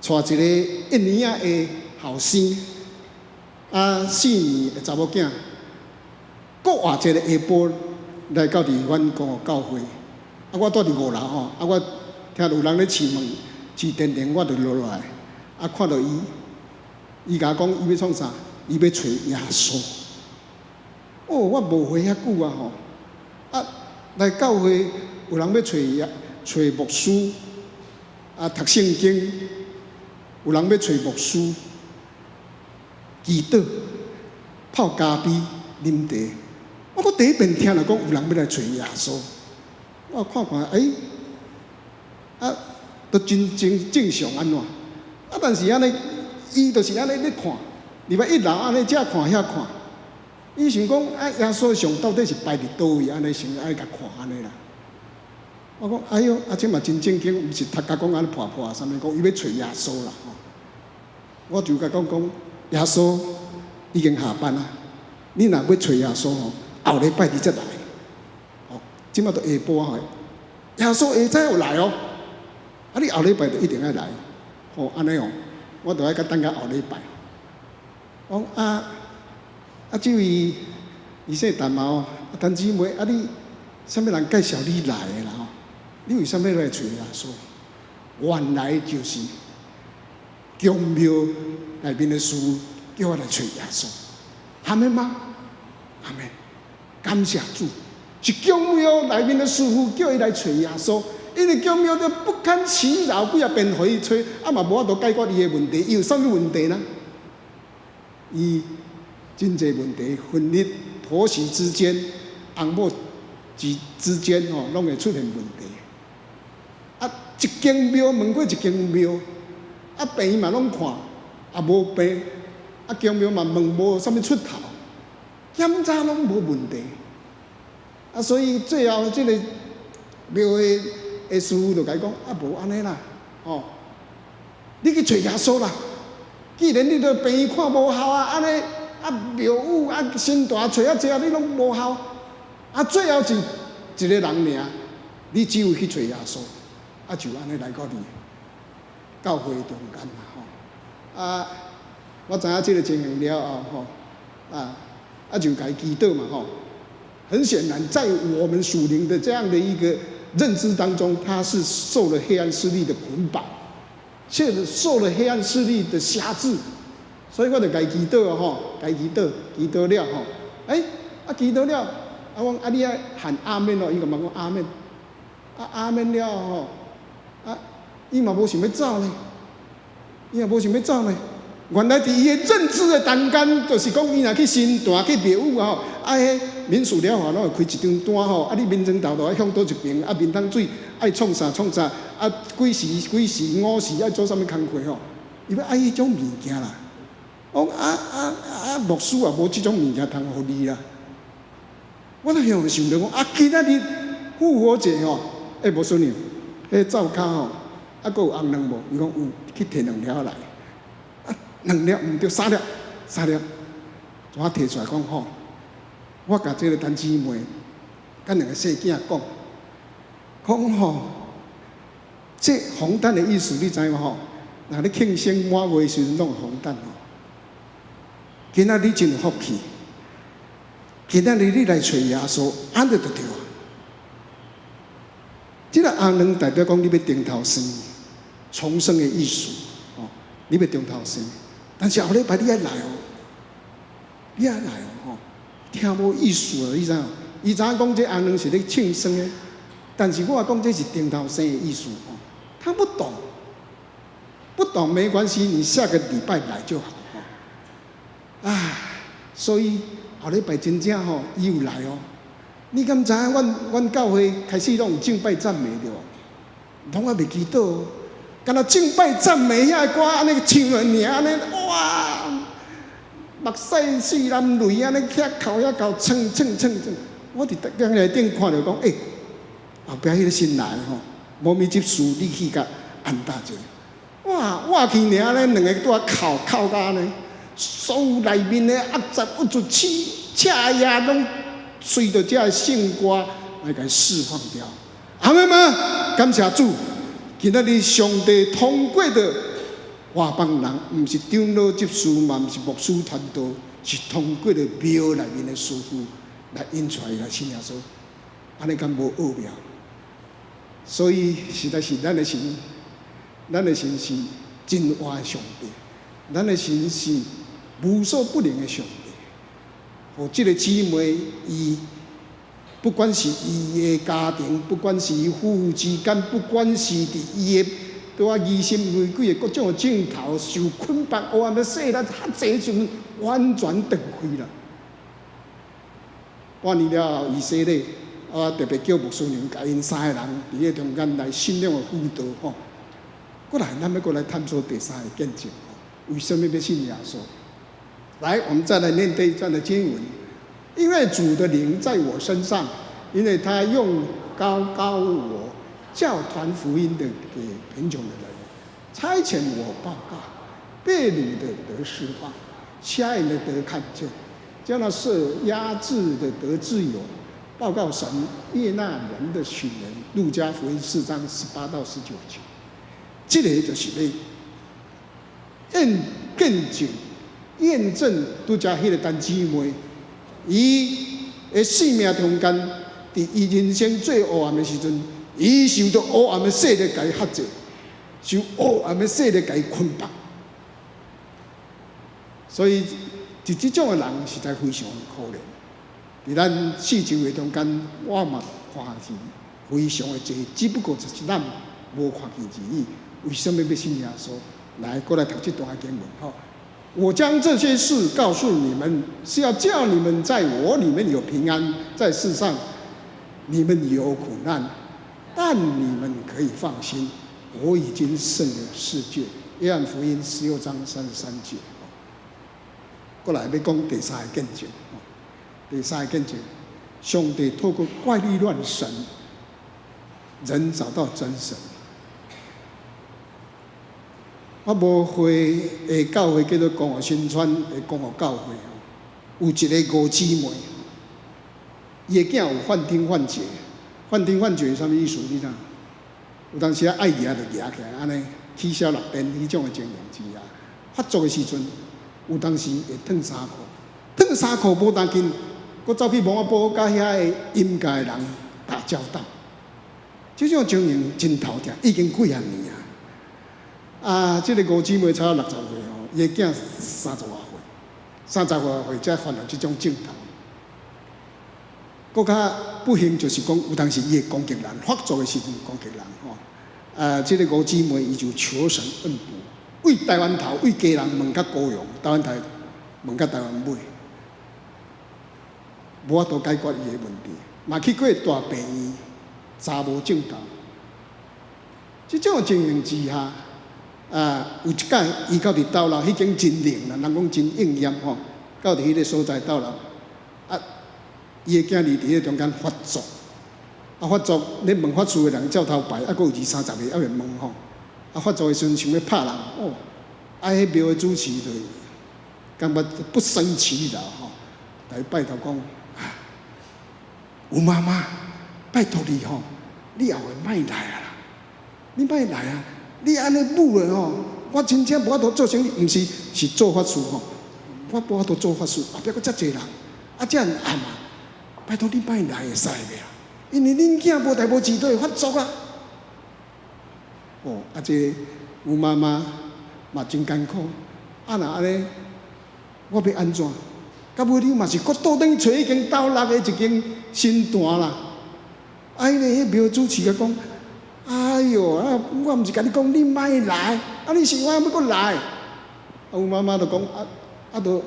吼，帶一个一年仔的後生，啊4年的查某囝，復活節的下晡來到佇阮個教會，啊我蹛佇五樓吼，啊我聽著有人咧試門試電鈴，我就落來，啊看著伊，伊共我講伊欲創啥？伊欲揣耶穌。哦，我無回遐久啊吼！啊，來教會有人欲揣耶揣牧師，啊讀聖經，有人欲揣牧師，祈禱、泡咖啡、啉茶。我閣第一遍聽著講有人欲來揣耶穌，我看看，欸，啊，都真正正常按怎？啊，但是按呢，伊就是按呢咧看，入來一樓按呢遮看遐看。伊想講啊，耶穌像到底是擺佇佗位，按呢想愛共看按呢啦。我講哎喲，啊這嘛真正經，毋是讀甲講按呢破破啥物，講伊欲揣耶穌啦吼。我就共講講，耶穌已經下班啊，你若欲揣耶穌吼，後禮拜你才來。哦，這馬都下晡吼，耶穌會使有來哦。啊，你後禮拜就一定愛來。吼，按呢哦，我就愛共等到後禮拜。我講啊。啊，這位伊姓陳嘛吼，啊陳姊妹，啊你啥物人介紹你來的啦吼？你為啥物來揣耶穌？原來就是宮廟內面的師父叫我來揣耶穌，阿們嗎？阿們，感謝主，是宮廟內面的師父叫伊來揣耶穌，因為宮廟都不堪其擾，幾仔遍予伊揣，啊嘛無法度解決伊的問題，伊有啥物問題呢？伊真濟問題，婚姻婆媳之間、翁某之間吼，攏會出現問題。啊，一間廟問過一間廟，啊病院嘛攏看，也無病，啊宮廟嘛問無啥物出頭，檢查攏無問題。啊，所以最後這个廟的的師父就共伊講：啊，無按呢啦，吼，你去揣耶穌啦。既然你佇病院看無效啊，按呢。啊，廟宇啊，神壇揣遐濟啊，你攏無效。啊，最後一一个人爾，你只有去揣耶穌，啊，就按呢來到佇教會中間啦，吼。啊，我知影這个情形了後，吼，啊，啊就共伊祈禱嘛，吼。很顯然，在我們屬靈的這樣的一個認知當中，他是受了黑暗勢力的捆綁，確實受了黑暗勢力的轄制。所以我就共伊祈禱吼，共伊祈禱，祈禱了吼，欸，啊祈禱了，啊我講啊你愛喊阿們哦，伊就嘛講阿們，啊阿們了吼，啊伊嘛無想欲走呢，伊嘛無想欲走呢。原來佇伊的認知的中間，就是講伊若去神壇去廟宇吼，啊彼民俗療法攏會開一張單吼，啊你眠床頭就愛向佗一爿，啊面湯水愛創啥創啥，啊幾時幾時午時愛做啥物工課吼，伊欲愛彼種物件啦。我講啊啊啊！牧師也無這種物件通予你啦。我都向想著講啊，今仔日復活節吼，欸，無孫娘，彼灶跤吼，啊，閣有紅卵無？伊講有，去提兩粒來。啊，兩粒毋對，三粒，三粒。我提出來講吼，我共這個陳姊妹，佮兩个細囝講，講吼，這紅蛋的意思你知無吼？若你慶生滿月的時陣攏有紅蛋吼。今仔你真有福氣，今仔日你來揣耶穌，按呢就對啊。這个紅卵代表講你欲重頭生，重生的意思，哦，你欲重頭生。但是後禮拜你愛來哦，你愛來哦，吼，聽無意思啊，你知無？伊知影講這紅卵是咧慶生的，但是我講這是重頭生的意思，哦，他不懂，不懂沒關係，你下個禮拜來就好，哦。啊，所以後禮拜真正吼，伊有來哦。你敢知影？阮教會開始攏有敬拜讚美對無？攏猶未祈禱，敢若敬拜讚美遐个歌按呢唱爾，按呢哇，目屎四淋淚按呢遐哭遐哭，唱唱唱唱。我佇鏡內頂看著講，欸，後壁彼个新來吼，無物執事，你去共按搭者。哇，活去爾咧，兩个拄仔哭哭甲按呢，所有內面的壓雜鬱卒氣赤液攏隨著這个聖歌來共釋放掉。阿們嗎？感謝主，今仔日上帝通過著外邦人，毋是長老執事，嘛毋是牧師傳道，是通過著廟內面的師傅來引出來來信耶穌，按呢敢無奧妙？所以實在是咱的神，咱的神是真活的上帝，咱的神是無所不能的上帝。予這个姊妹，伊不管是伊的家庭，不管是伊夫婦之間，不管是佇伊的拄仔疑心危鬼的各種的鏡頭受捆綁，黑暗的勢力較濟時陣完全斷開啦。半年了後，伊洗禮，我特別叫牧師娘共𪜶三个人佇彼中間來信仰的輔導吼。過來，咱欲閣來探索第三个見證，為什麼欲信耶穌？來，我們再來念這一段的經文。因為主的靈在我身上，因為他用膏膏我，叫傳福音的給貧窮的人，差遣我報告被擄的得釋放，瞎眼的得看見，叫那受壓制的得自由，報告神悅納人的許年。路加福音4章18到19節，這个就是咧驗見證、驗證拄才彼个陳姊妹，伊的生命中間，佇伊人生最黑暗的時陣，伊受著黑暗的勢力共伊轄制，受黑暗的勢力共伊捆綁，所以，佇這種的人實在非常可憐。佇咱四周的中間，我嘛看是非常的濟，只不過就是咱無看見而已。為什麼欲信耶穌？來，閣來讀這段經文吼。我將這些事告訴你們，是要叫你們在我裡面有平安，在世上你們有苦難，但你們可以放心，我已經勝了世界。約翰福音16章33節。過來欲講第三個見證，第三個見證，上帝透過怪力亂神，人找到真神。我母會的教會叫做光復新村的光復教會，有一个吳姊妹，伊的囝有幻聽幻覺，幻聽幻覺是啥物意思？你知無？有當時啊愛蜈就蜈起來，按呢起痟六電彼種的情形之下，發作的時陣，有當時會脫衫褲，脫衫褲無當緊，閣走去墓仔埔佮遐个陰界的人打交道，這種情形真頭痛，已經幾仔年啊。啊，這个吳姊妹差60歲吼，伊的囝三十外歲，三十外歲才犯了這種症頭。閣較不幸就是講，有當時伊會攻擊人，發作的時陣攻擊人吼。啊，這个吳姊妹伊就求神問卜，為台灣頭，為基隆問到高雄，台灣頭問到台灣尾，無法度解決伊的問題，嘛去過大病院，查無症頭。這種情形之下，啊，有一擺伊到佇斗六，彼間真靈啦，人講真應驗吼，到佇彼个所在斗六，啊，伊的囝兒佇彼中間發作，啊，發作咧問法師的人照頭排，啊，閣有二三十个猶未問吼。啊，發作的時陣想欲拍人，哦，啊，彼廟的主持就感覺不勝其擾吼，來拜託講，啊，吳媽媽，拜託你吼，你後回莫來啊啦，你莫來啊，你按呢舞咧吼，我真正無法度做生意，毋是是做法事吼，我無法度做法事，後壁閣遮濟人，啊，遮爾暗啊，拜託你莫來會使袂啊？因為恁囝無代無誌都會發作啊！哦，啊，這個吳媽媽嘛真艱苦，啊，若按呢，我欲按怎？到尾你嘛是閣倒轉去揣彼間鬥六的一間神壇啦。啊，彼个彼廟主持共講：哎喲，啊，我毋是共你講你莫來，啊，你是我欲閣來？啊，吳媽媽就講：啊，啊，著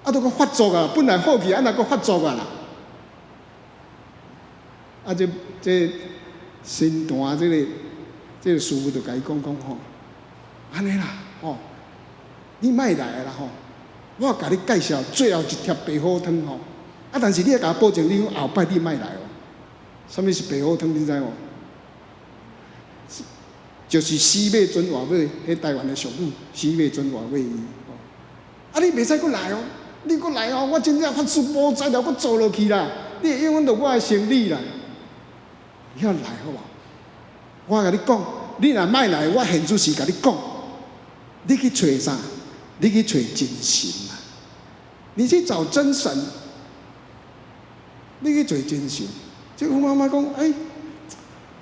啊，著閣發作啊！本來好去，啊，若閣發作啊啦！啊，這這神壇這个這个師父就共伊講講吼，按呢啦，吼，你莫來啦吼，我共你介紹最後一帖白虎湯吼，啊，但是你愛共我保證，你後擺你莫來哦。啥物是白虎湯？你知無？就是死馬尊活馬，彼台灣的俗語，死馬尊活馬醫。啊，你袂使閣來哦，你閣來哦，我真正法師無才調閣做落去啦，你會影響著我的生理啦。你猶來好無？我共你講，你若莫來，我現主時共你講，你去揣啥？你去揣真神啊！你去找真神，你去揣真神。這吳媽媽講，欸，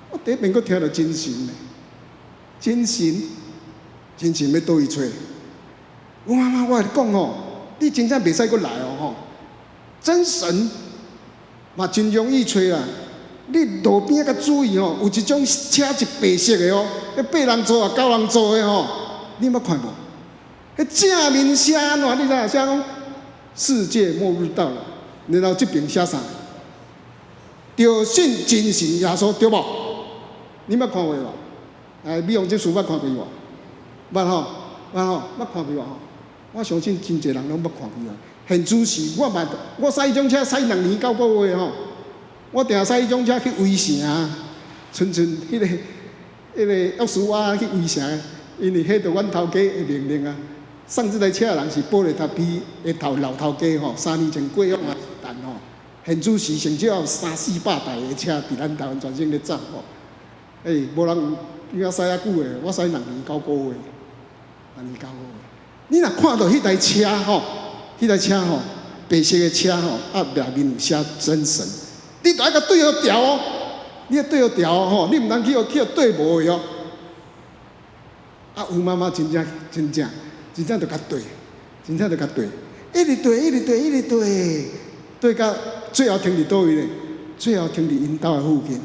我第一遍閣聽著真神呢，真神，真神欲佗位揣？吳媽媽，我共你講吼，你真正袂使閣來哦吼！真神嘛真容易揣啦。你路邊仔較注意吼，有一種車是白色的哦，彼八人座啊、九人座的吼，你捌看無？彼正面寫按怎？你知影寫講世界末日到了，然後這邊寫啥？著信真神耶穌，對無？你捌看過無？哎，美容這書捌看過無？捌吼，捌吼，捌看過無？我相信真濟人攏捌看過啊。現主時我嘛，我駛彼種車駛2年9個月吼。我定駛彼種車去圍城，親像彼个彼个約書亞去圍城，因為彼著阮頭家的命令啊。送這台車的人是保麗達比的頭老頭家吼，3年前過往啊但吼，現主時上少有三四百台的車佇咱台灣全省咧走吼。欸，無人有，我駛遐久的，我駛2年9個月，兩年九個月。你若看著彼台車吼，彼台車吼，白色的車吼，啊內面有寫真神。你著愛共對予調哦，你愛對予調哦吼，你毋通去予去予對無的哦。啊，吳媽媽真正真正真正著共對，真正著共對，一直對，一直對，一直對，對到最後停佇佗位咧？最後停佇𪜶兜的附近。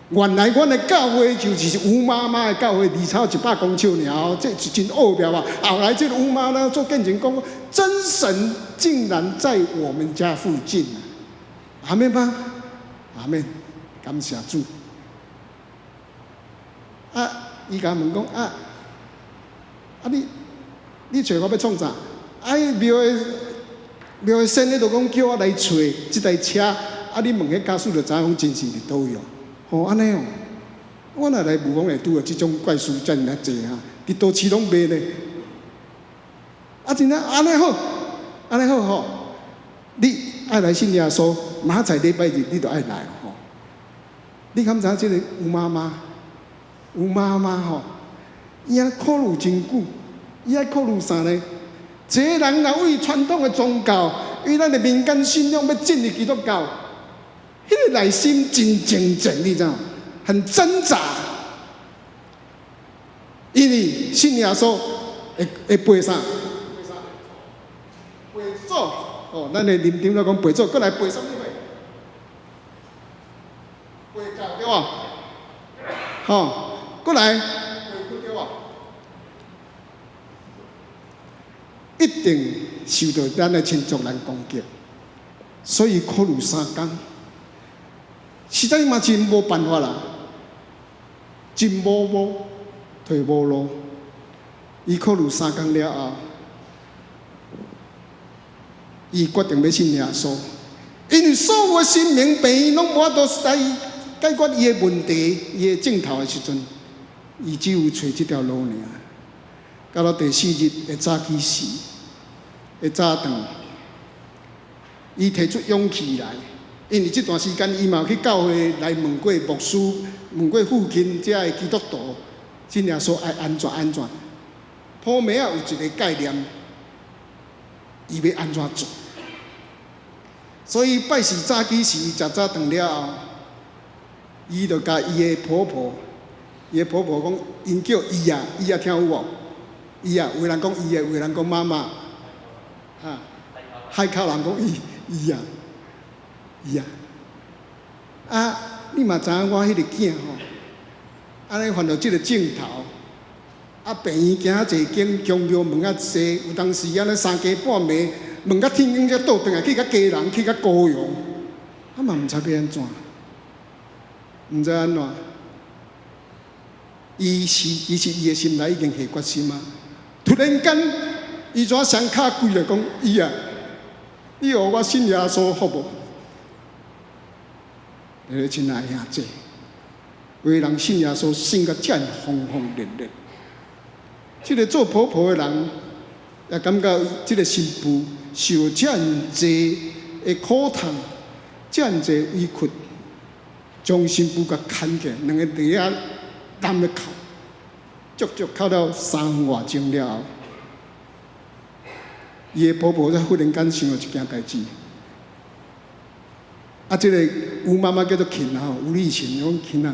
原來阮的教會就是吳媽媽的教會，離差100公尺爾哦，這是真奧妙啊！後來這個吳媽媽做見證講，真神竟然在我們家附近。阿們嗎？阿們，感謝主。啊，伊共問講啊，啊你你揣我欲創啥？啊，彼廟的廟的先生就講叫我來揣這台車，啊，你問彼家屬就知影講真神佇佗位哦。吼，按呢哦，我若來霧峰會拄著這種怪事遮爾仔濟哈，佇都市攏袂呢。啊，真正按呢好，按呢好吼，你愛來信耶穌，明仔載禮拜日你著愛來吼。你敢知影這個吳媽媽？吳媽媽吼，伊愛考慮真久，伊愛考慮啥呢？這个人若為傳統的宗教，為咱的民間信仰欲進入基督教，彼个內心真掙扎，你知無？很掙扎。因為信耶穌會會背啥？背祖哦，咱的林長咧講背祖，閣來背啥物話？背教對無？吼，閣來背骨對無？一定受著咱的親族人攻擊，所以考慮三工，實在嘛真無辦法啦，真無無退無路。伊考慮三工了後，伊決定欲信耶穌，因為所有的神明病院攏無法度來解決伊的問題，伊的症頭的時陣，伊只有揣這條路爾。到了第四日的早起時，的早頓，伊提出勇氣來，因為這段時間伊嘛有去教會來問過牧師，問過附近遮的基督徒，信耶穌愛按怎按怎，普暝仔有一個概念，伊欲按怎做。所以拜四早起時食早頓了後，伊就共伊的婆婆，伊的婆婆講，𪜶叫伊啊，伊啊聽有無？伊啊，有的人講伊啊，有的人講媽媽，哈，海口人講伊伊啊，伊啊，啊，你嘛知影我彼個囝吼，按呢犯著這个症頭，啊，病院行遮濟間，宮廟問較濟，有當時按呢三更半暝問甲天光才倒轉來，去甲基隆，去甲高雄，啊嘛毋知欲按怎，毋知按怎。伊是其實伊的心內已經下決心啊！突然間，伊怎雙跤跪落講：伊啊，你予我信耶穌好無？親愛兄弟，有的人信耶穌信甲遮爾轟轟烈烈，這个做婆婆的人也感覺這个新婦受遮爾濟的苦痛，遮爾濟委屈，將新婦共牽起來，兩个佇遐攬咧哭，足足哭了3分外鐘了後，伊的婆婆才忽然間想到一件代誌。啊，這个吳媽媽叫做琴啊，吳麗琴，講琴啊，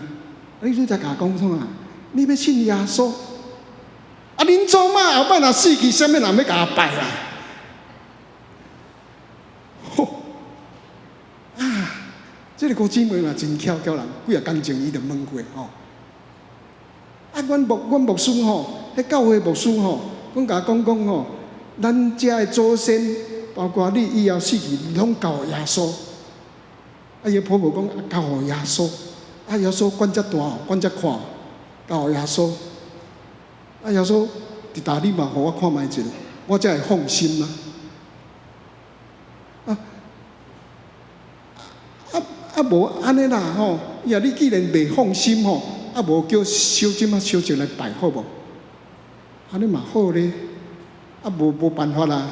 你拄才共我講創啊？你欲信耶穌？啊，恁祖媽後擺若死去，啥物人欲共拜啦？吼！啊，這个郭姊妹嘛真巧巧人，幾若工前伊就問過吼。啊，阮牧師吼，彼教會牧師吼，講共講講吼，咱遮的祖先，包括你以後死去，攏交予耶穌。啊，伊婆婆講交予耶穌，啊，耶穌管遮大，管遮闊，交予耶穌。啊，耶穌佇搭你嘛，予我看覓一下，我才會放心啊。啊啊啊！無按呢啦吼，伊啊，你既然袂放心吼，啊無叫小姐仔小姐來拜好無？按呢嘛好咧，啊無辦法啦。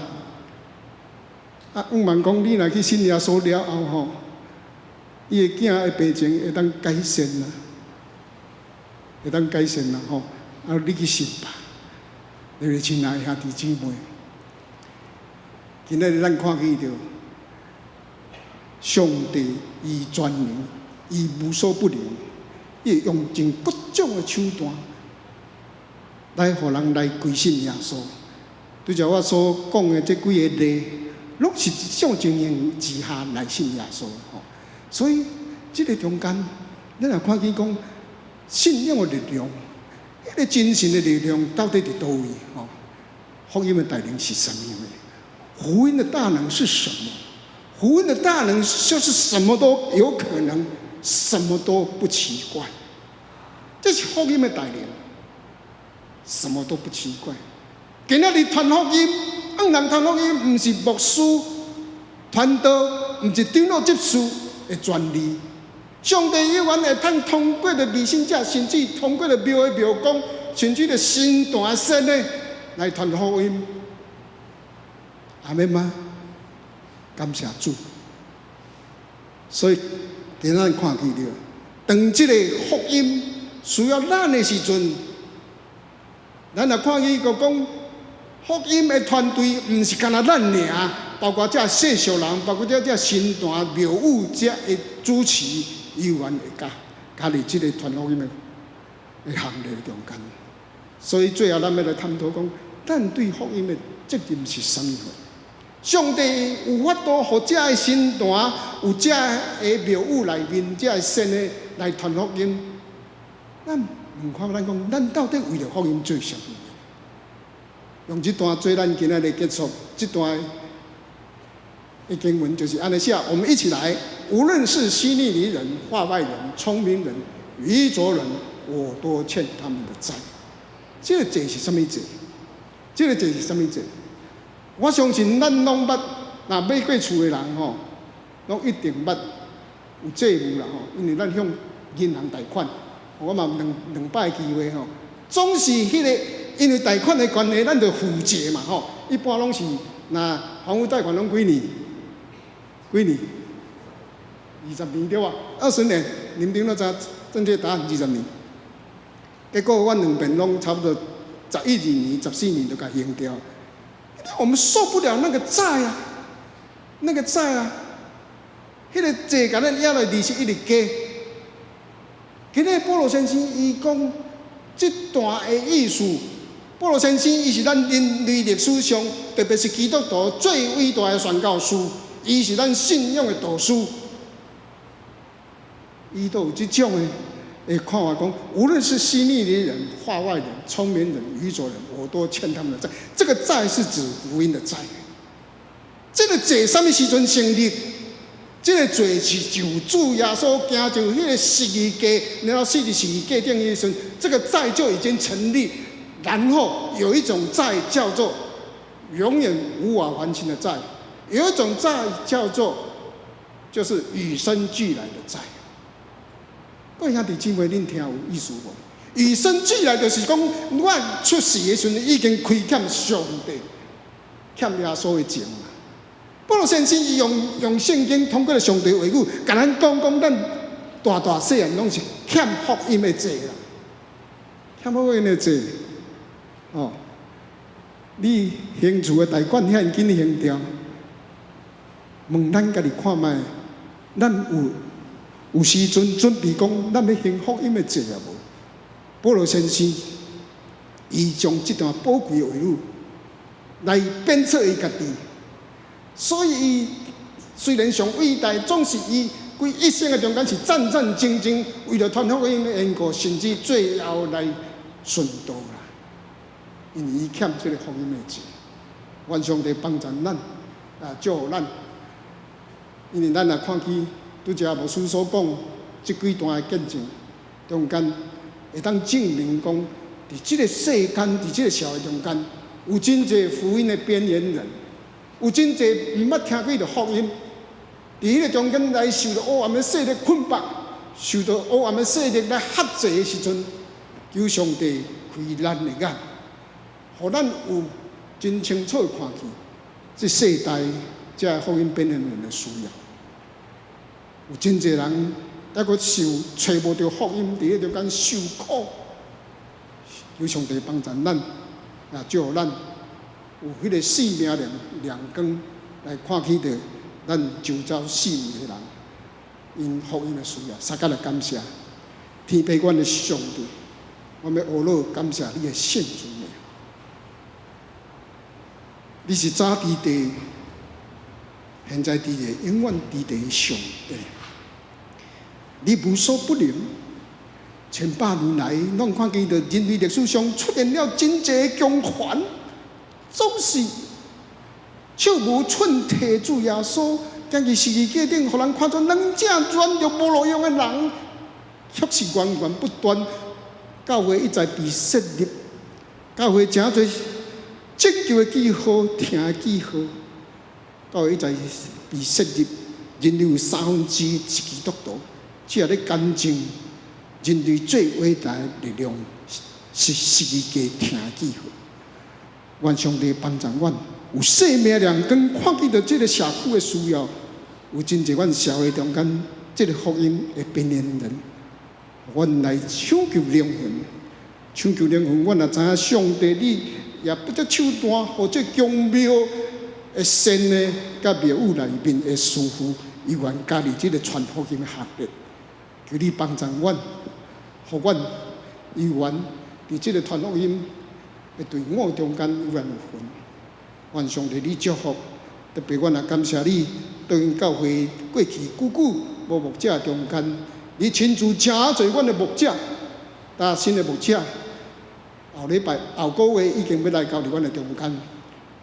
啊，向望講你若去信耶穌了後吼，伊的囝的病情會當改善啦，會當改善啦吼。啊，你去信吧，你的親愛兄弟姊妹，今仔日咱看見著上帝伊全能，伊無所不能，伊會用盡各種的手段來予人來歸信耶穌。拄才我所講的這幾個例，攏是這種情形之下來信耶穌吼。所以，這个中間，咱若看見講信仰的力量，彼个精神的力量到底佇佗位？吼，福音的大能是啥物？福音的大能是什麼？福音的大能就是什麼都有可能，什麼都不奇怪。這是福音的大能，什麼都不奇怪。今仔日傳福音，向人傳福音，毋是牧師傳道，毋是長老執事的權利。上帝有緣會通通過著未信者，甚至通過著廟的廟公，甚至著神壇仙的來傳福音。阿們嗎？感謝主。所以，今仔看見著，當這个福音需要咱的時陣，咱若看見閣講福音的團隊，毋是干焦咱爾，包括這世俗人，包括這神壇廟宇這的主持，有緣會加加入這个傳福音的行列中間。所以最後咱欲來探討講，咱對福音的責任是啥物貨？上帝有法度予這个神壇，有這个廟宇內面，這个仙的來傳福音。咱問看咱講，咱到底為著福音做啥物？用這段做咱今仔日結束，這段的經文就是按呢寫。我們一起來，無論是希利尼人、化外人、聰明人、愚拙人，我都欠他們的債。這个債是啥物債？這个債是啥物債？我相信咱攏捌，若買過厝的人吼，攏一定捌有債務啦吼，因為咱向銀行貸款，我嘛兩兩擺機會吼，總是彼個因為貸款的關係，咱就負債嘛吼。一般攏是若房屋貸款攏幾年？幾年？20年對吧？20年，你們聽到知正確答案二十年。結果阮兩邊攏差不多十一二年、14年就共還掉。我們受不了那個債啊，那個債啊，彼個債共咱壓來利息一直加。今日保羅先生伊講這段的意思，保羅先生伊是咱人類歷史上，特別是基督徒最偉大的宣教師，伊是咱信仰的導師。伊都有這種的會看法講，無論是希利尼人、化外人、聰明人、愚拙人，我都欠他們的債。這個債是指福音的債。這個債啥物時陣成立？這個罪是就主耶穌行就彼個十字架，然後死佇十字架頂彼時陣，這個債就已經成立。然後有一種債叫做永遠無法還清的債，有一種債叫做就是與生俱來的債。各位兄弟姊妹，恁聽有意思無？與生俱來就是講，我出世的時陣已經虧欠上帝、欠耶穌的情啦。保羅先生伊用聖經通過上帝話語，共咱講講，咱大大細漢攏是欠福音的債啦，欠福音的債。哦，你還厝的貸款遐緊還掉，問咱家己看覓，咱有時陣準備講，咱欲還福音的債抑無？保羅先生，伊將這段寶貴的話語來鞭策伊家己，所以伊雖然上偉大，總是伊規一生的中間是戰戰兢兢，為著傳福音的緣故，甚至最後來殉道啦。因為伊欠這个福音的債，願上帝幫助咱，啊，祝福咱。因為咱若看起拄才牧師所講這幾段的見證，中間會當證明講，佇這个世間，佇這个社會中間，有真濟福音的邊緣人，有真濟毋捌聽過著福音，佇彼个中間來受著黑暗的勢力捆綁，受著黑暗的勢力來轄制的時陣，求上帝開咱的眼，予咱有真清楚看見，這世代這福音邊緣人的需要。有真濟人猶閣受揣無著福音，佇彼中間受苦。求上帝幫助咱，也祝福咱有彼个生命亮亮光來看見著咱周遭四圍的人，𪜶福音的需要。相佮來感謝天父阮的上帝，我欲學老感謝你的聖尊名。你是早佇地，現在佇地，永遠佇地的上帝。你無所不能，千百年來，攏看見著人類歷史上出現了真濟強權，總是手無寸鐵。主耶穌行佇十字架頂，予人看做軟正軟弱無路用的人，卻是源源不斷。教會一再被設立，教會誠濟拯救的記號、疼的記號，教會一再被設立。人類有三分之一是基督徒。這咧見證人類最偉大的力量是十字架疼記號。願上帝幫助阮有生命亮光，看見著這个社區的需要，有真濟阮社會中間這个福音的邊緣人，阮來搶救靈魂，搶救靈魂。阮若知影上帝你也不擇手段，予這巧妙的善的佮妙語內面的師傅，伊願加入這个傳福音的行列。求你幫助阮，予阮有緣佇這个傳福音的隊伍中間有緣有份。願上帝你祝福，特別阮也感謝你，對阮教會過去久久無牧者中間，你親自請做阮的牧者，搭新的牧者，後禮拜後個月已經欲來到佇阮的中間，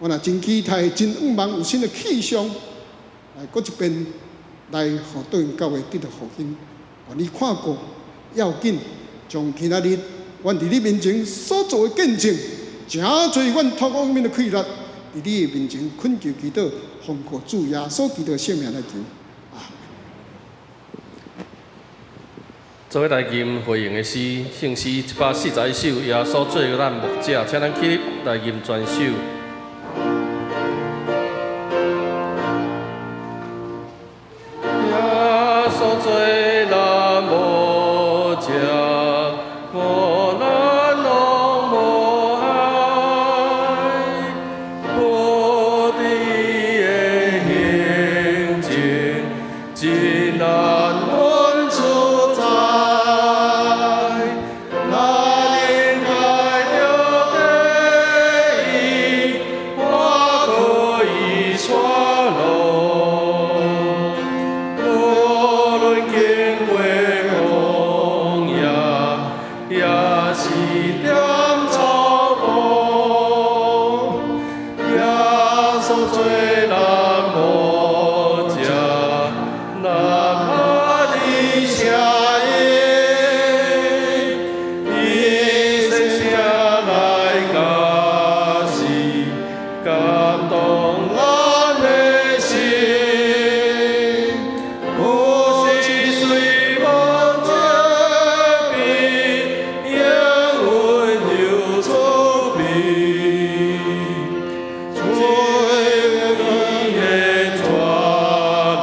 阮也真期待、真向望有新的氣象，來閣一遍來予對阮教會得著復興。願你看顧要緊，將今仔日阮佇你面前所做的見證，誠濟阮頭殼面的氣力，佇你的面前懇求祈禱，奉靠主耶穌基督的聖名來求。啊。做伙來吟回應的詩，聖詩141首，耶穌做咱牧者，請咱起立來吟全首。耶穌做咱牧者，無咱攏無愛，無佇伊的行程，真安穩自在。若能愛著伊，我可以煞路。無論經過曠野，抑是踮草埔，耶穌做咱牧者，哪怕佇邪影，伊細聲來教示，感動咱的心。有時雖無這邊，仍溫柔慈悲。主的帶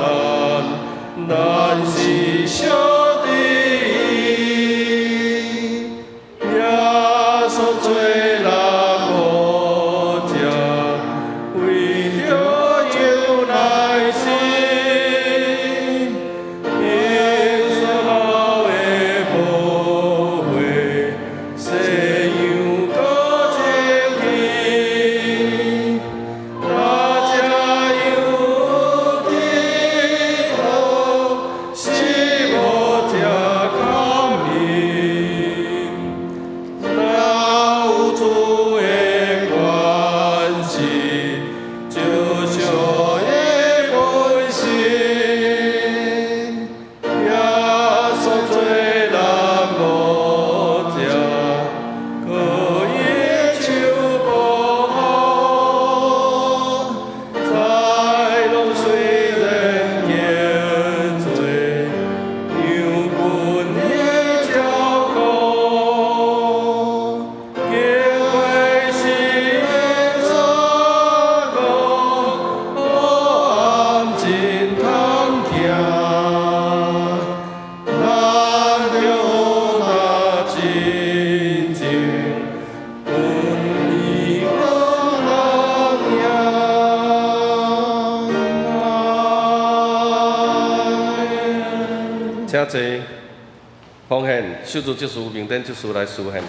咱，咱是小弟。耶穌做咱牧者，為著羊來死，伊所流的寶血，洗羊閣清氣。若這樣祈禱，是無這感恩。若有主的關心，就像會本心。耶穌做咱牧者，可以手保護，在路雖然經做，羊群的照顧，經過死山谷，黑暗真通行。咱著那真正阮伊閣人贏。阿門。請坐，奉獻，手主執事、明典執事來司獻。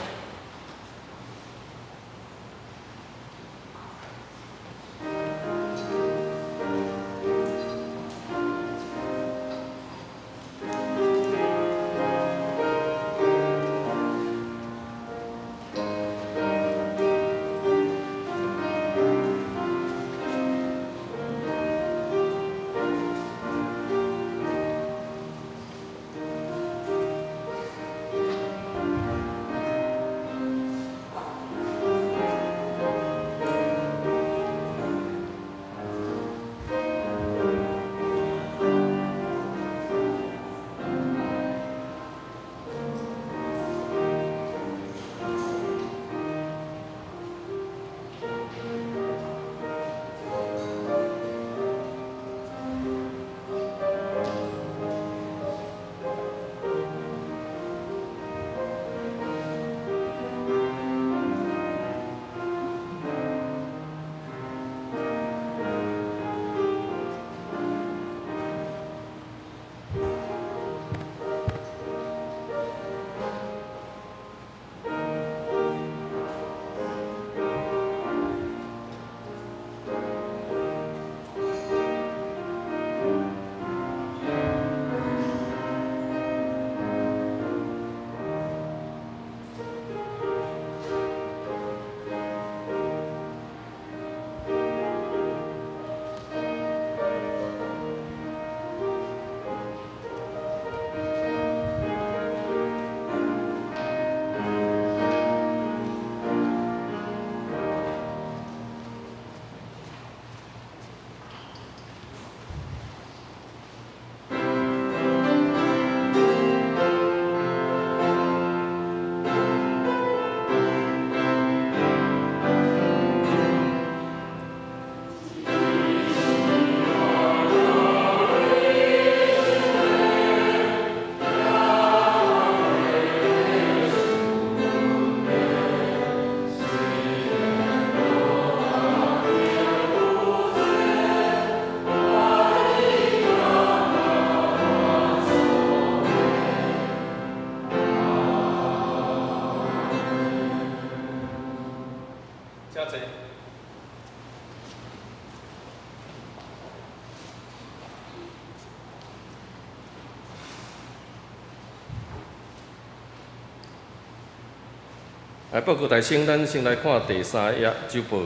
來報告大先，咱先來看第三頁周報，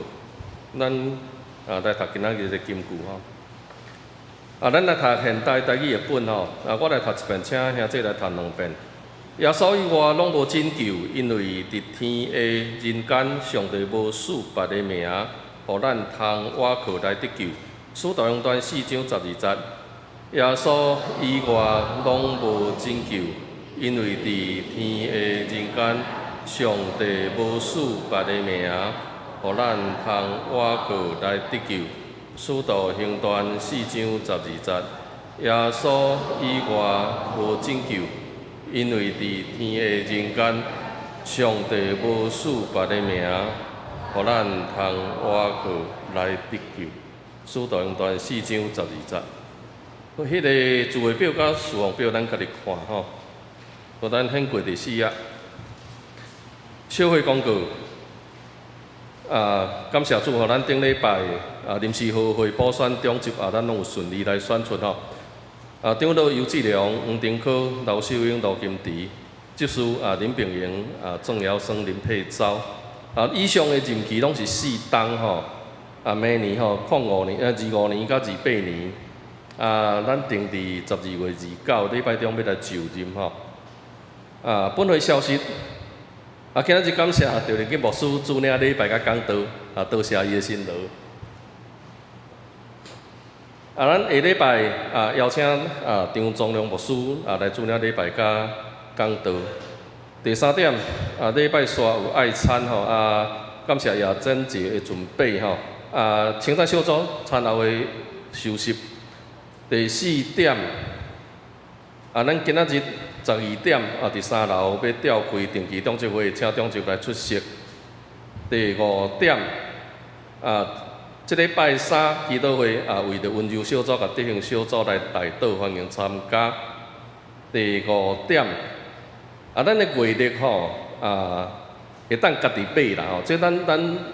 咱啊來讀今仔日的金句吼。啊，咱來讀現代台語譯本吼。啊，我來讀一遍，請兄弟來讀兩遍。耶穌以外攏無拯救，因為佇天下人間，上帝無賜別个名，予咱通倚靠來得救。使徒行傳四章十二節。耶穌以外攏無拯救，因為佇天下人間，上帝無賜別个名，予咱通倚靠來得救。使徒行傳四章十二節。耶穌以外無拯救，因為佇天下人間，上帝無賜別个名，予咱通倚靠來得救。使徒行傳四章十二節。彼个聚會表佮事奉表，咱家己看吼。予咱掀過第四頁。小會廣告。啊，感謝主，予咱頂禮拜啊臨時合會補選長執啊，咱攏有順利來選出吼。啊，長老尤志良、黃丁科、劉秀英、盧金池，執事啊林炳榮、啊鄭堯生、林佩昭。啊，以上的任期攏是四冬吼。啊，明年吼，05年、25年佮28年。啊，咱定佇12月29禮拜中欲來就任吼。啊，本會消息。啊，今仔日感謝趙立基牧師主領禮拜佮講道，啊，多謝伊的辛勞。啊，咱下禮拜啊邀請啊張宗良牧師啊來主領禮拜佮講道。第三點，啊禮拜三有愛餐吼，啊感謝葉珍姐的準備吼，啊清真小組餐後的休息。第四點，啊咱今仔日12點啊，佇三樓欲召開定期長執會，請長執來出席。第五點，啊，這禮拜三祈禱會啊，為著溫柔小組佮德興小組來代禱，歡迎參加。第五點，啊，咱的月曆吼，啊，會當家己買啦吼，這咱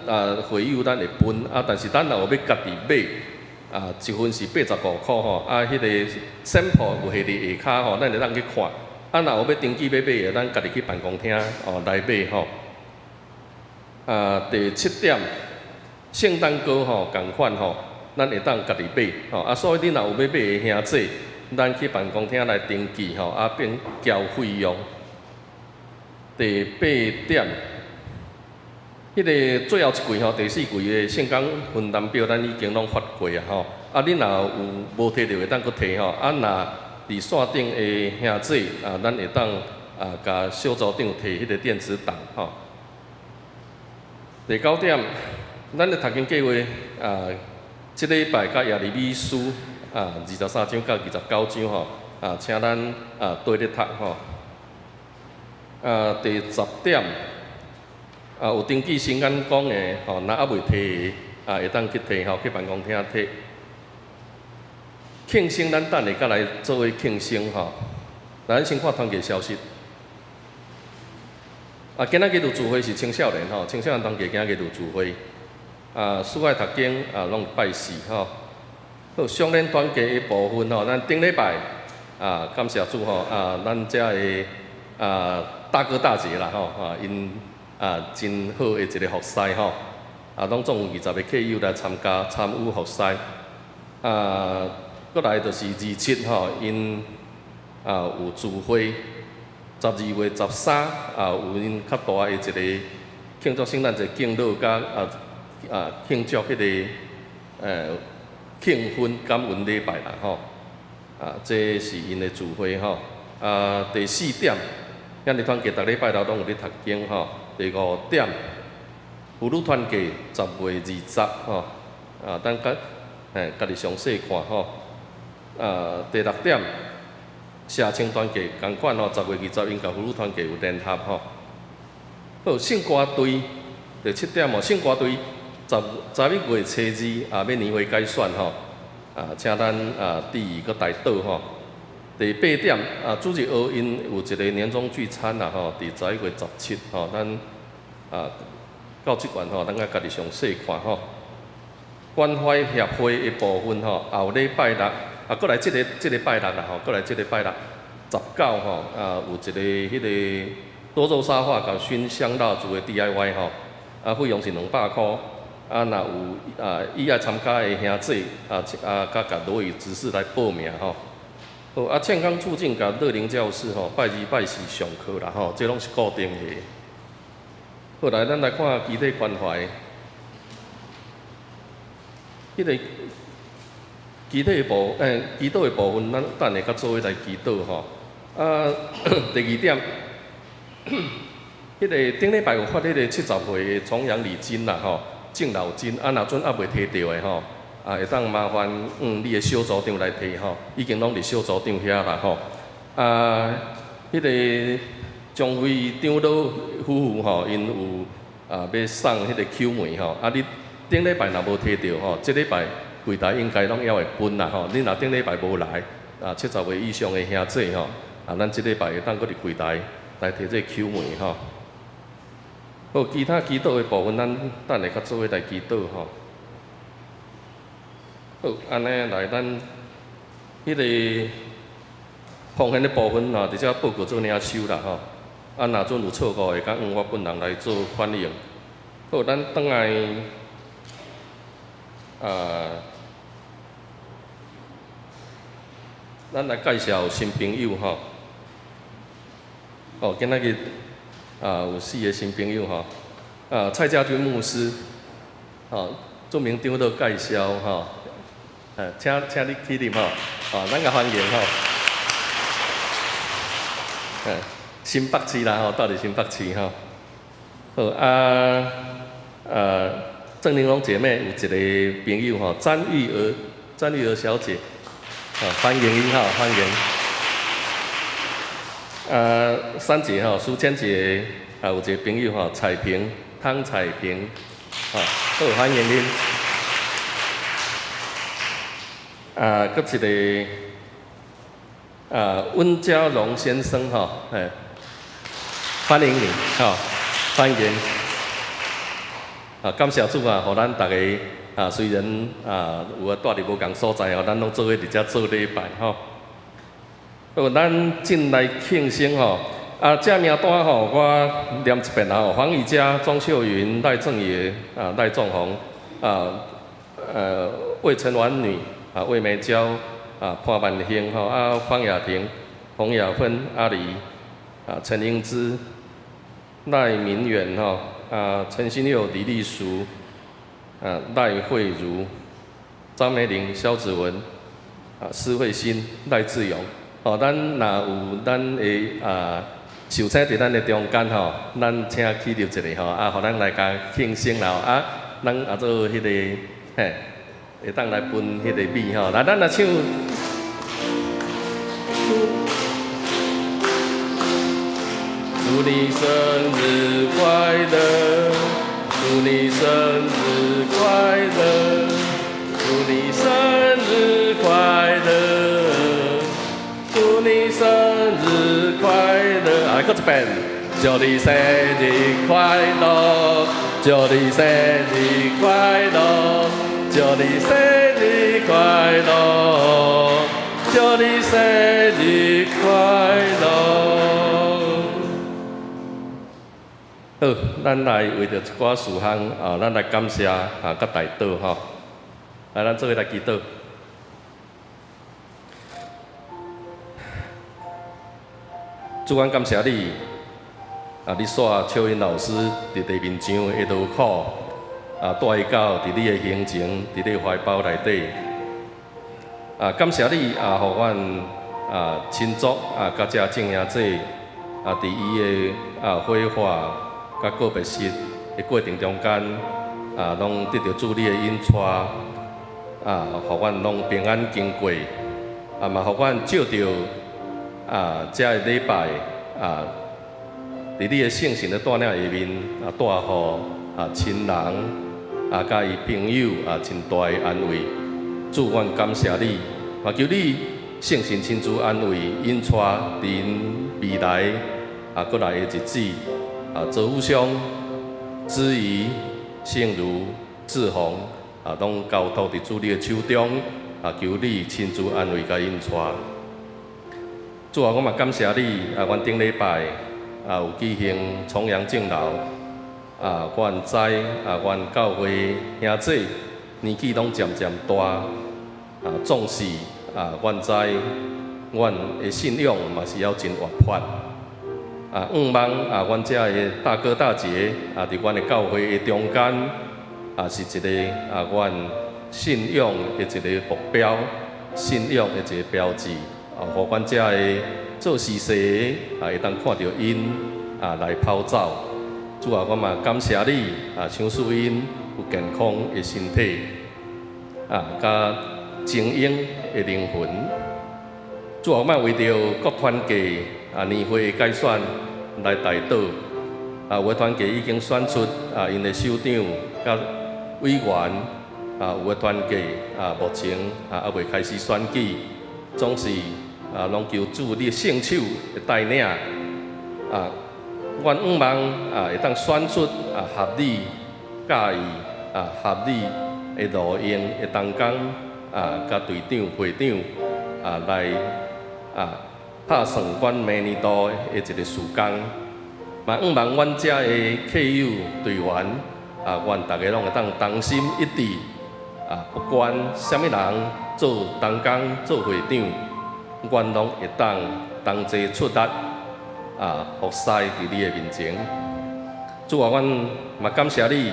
啊會友咱會分，啊，但是咱若有欲家己買，啊，一份是85箍吼，啊，彼個 sample 有下佇下跤吼，咱會當去看。啊，若有欲登記欲買的，咱家己去辦公廳哦來買吼。啊，第七點，聖誕歌吼仝款吼，咱會當家己買吼。啊，所以你若有欲買的兄弟，咱去辦公廳來登記吼，啊，並交費用。第八點，彼個最後一季吼，第四季的聖工分擔表，咱已經攏發過啊吼。啊，你若有無提著，會當閣提吼。啊，若佇線頂的兄弟啊，咱會當啊，共小組長提彼個電子檔吼。第九點，咱的讀經計劃啊，這禮拜佮耶利米書啊，23章到29章吼，啊，請咱啊綴咧讀吼。啊，第十點，啊，有登記新眼光的吼，若猶未提的啊，會當去提吼，去辦公廳提。慶生，咱等下閣來做伙慶生吼。咱先看團契消息。啊，今仔日有聚會是青少年吼，青少年團契今仔日有聚會。啊，四愛讀經啊，攏拜四吼。好，相連團契的部分吼，咱頂禮拜啊，感謝主吼，啊，咱遮的啊大哥大姐啦吼，啊，𪜶啊真好的一個服侍吼，啊，攏總有20個客友來參加參與服侍。啊，閣來就是27吼，𪜶啊有聚會，12月13啊有𪜶較大的一個慶祝聖誕節敬老佮啊慶祝彼個慶婚感恩禮拜啦吼，啊，這是𪜶的聚會吼。啊，第四點，兄弟團契逐禮拜六攏有咧讀經吼。第五點，婦女團契10月20吼，啊，等較家己詳細看吼。啊，第六點，社青團契仝款吼，10月20𪜶佮婦女團契有聯合吼。好，聖歌隊第七點哦，聖歌隊11月初2啊，欲年會改選吼，啊，請咱啊注意閣代禱吼。第八點啊，主日學𪜶有一個年終聚餐啦吼，佇11月17吼，咱啊教職員吼，咱愛家己詳細看吼。關懷協會的部分吼，後禮拜六啊，閣來這個拜六啦吼，閣來這個拜六19吼啊，有一個彼個多肉沙畫佮熏香蠟燭的 DIY 吼，啊費用是200箍。啊，若有啊意愛參加的兄姊啊啊，佮共羅宇執事來報名吼。好，啊，健康促進佮樂齡教室吼，拜二拜四上課啦吼，這攏是固定的。好，來，咱來看肢體關懷。彼個祈禱的部，祈禱的部分，咱等下較做伙來祈禱吼。啊，第二點，彼個頂禮拜有發彼個70歲的重陽禮金啦吼，敬老金，啊，若陣猶未提著的吼，啊，會當麻煩你的小組長來提吼，已經攏佇小組長遐啦吼。啊，彼個張輝長老夫婦吼，𪜶有啊欲送彼個球梅吼，啊，你頂禮拜若無提著吼，這禮拜櫃台應該攏猶會分啦吼。你若頂禮拜無來，啊，70歲以上的兄姊吼，啊，咱這禮拜會當閣佇櫃台來提這個球梅吼。好，其他祈禱的部分，咱等下較做伙來祈禱吼。好，按呢來咱彼個奉獻的部分吼，佇遮報告做領收啦吼。啊，若陣有錯誤的，會當我本人來做反應。好，咱轉來啊，咱來介紹新朋友吼。哦，今仔日啊有四個新朋友吼。啊，蔡家軍牧師，吼，著名長老介紹吼。請你起立吼，哦，咱共歡迎吼。新北市啦吼，蹛佇新北市吼。好啊，鄭玲瑯姐妹有一個朋友吼，詹玉娥，詹玉娥小姐，吼，歡迎𪜶吼，歡迎。啊，三姐吼，蘇千姐啊，有一個朋友吼，彩萍，湯彩萍，吼，好，歡迎恁。啊，閣一個啊，溫家榮先生吼，嘿，歡迎你，吼，歡迎。啊，感謝主啊，予咱逐家啊，雖然啊有啊蹛佇無仝所在哦，咱攏做伙佇遮做禮拜吼。好，咱進來慶生吼，啊，這名單吼，我念一遍啊吼，黃以佳、莊秀雲、賴正爺、啊賴仲宏、啊魏陳婉女、啊魏梅嬌、啊潘萬興吼、啊方雅婷、洪雅芬、阿狸、啊陳英姿、賴明遠吼、啊陳新佑、李麗淑、啊賴慧如、張梅玲、蕭子文、啊施慧欣、賴志勇。吼，咱若有咱的啊壽星佇咱的中間吼，咱請起立一下吼，啊，予咱來共慶生啦，啊，咱也做彼個嘿，會當來分彼個米吼，來，咱來唱。祝你生日快樂，祝你生日快樂，祝你生日快樂。祝你生日快樂！啊，閣一遍，祝你生日快樂，祝你生日快樂，祝你生日快樂，祝你生日快樂。好，咱來為著一寡事項啊，咱來感謝啊，佮代禱吼。來，咱做伙來祈禱。主，阮感謝你，啊，你帶秋雲老師佇地面上的勞苦，啊，帶伊到佇你的胸前，佇你的懷抱內底。啊，感謝你啊，予阮啊親族啊，佮遮眾兄姊啊，佇伊的啊火化佮告別式的過程中間，啊，攏得著主你的引帶，啊，予阮攏平安經過，啊，嘛予阮藉著啊，這个禮拜啊，佇你的聖神的帶領下面啊，帶予啊親人啊，佮伊朋友啊，真大的安慰。主，阮感謝你，嘛求你聖神親自安慰、引帶佇𪜶未來啊，閣來的日子啊，周富祥、之怡、聖如、志宏啊，攏交託佇主你的手中啊，求你親自安慰佮引帶。主啊，我嘛感謝你啊！阮頂禮拜有舉行重陽敬老。阮知阮教會兄姊年紀攏漸漸大，縱使阮知阮的信仰嘛是猶真活潑。向望阮遮的大哥大姐佇阮的教會的中間，是一个阮信仰的一个目標，信仰的一個標誌。予阮遮的做司事的會當看著𪜶來跑走。主啊，我嘛感謝你賞賜𪜶有健康的身體，佮精英的靈魂。主啊，我嘛為著各團契年會的改選來代禱。有的團契已經選出𪜶的首長佮委員，有的團契目前猶未開始選舉，總是攏求主你的聖手的帶領阮向望會當選出合你喜意、合你的路用的同工佮隊長、會長來拍算阮明年度的一個事工。嘛向望阮遮的客友隊員阮逐家攏會當同心一致不管啥物人做同工、做會長，阮攏會當同齊出力服侍佇你的面前。主啊，阮嘛感謝你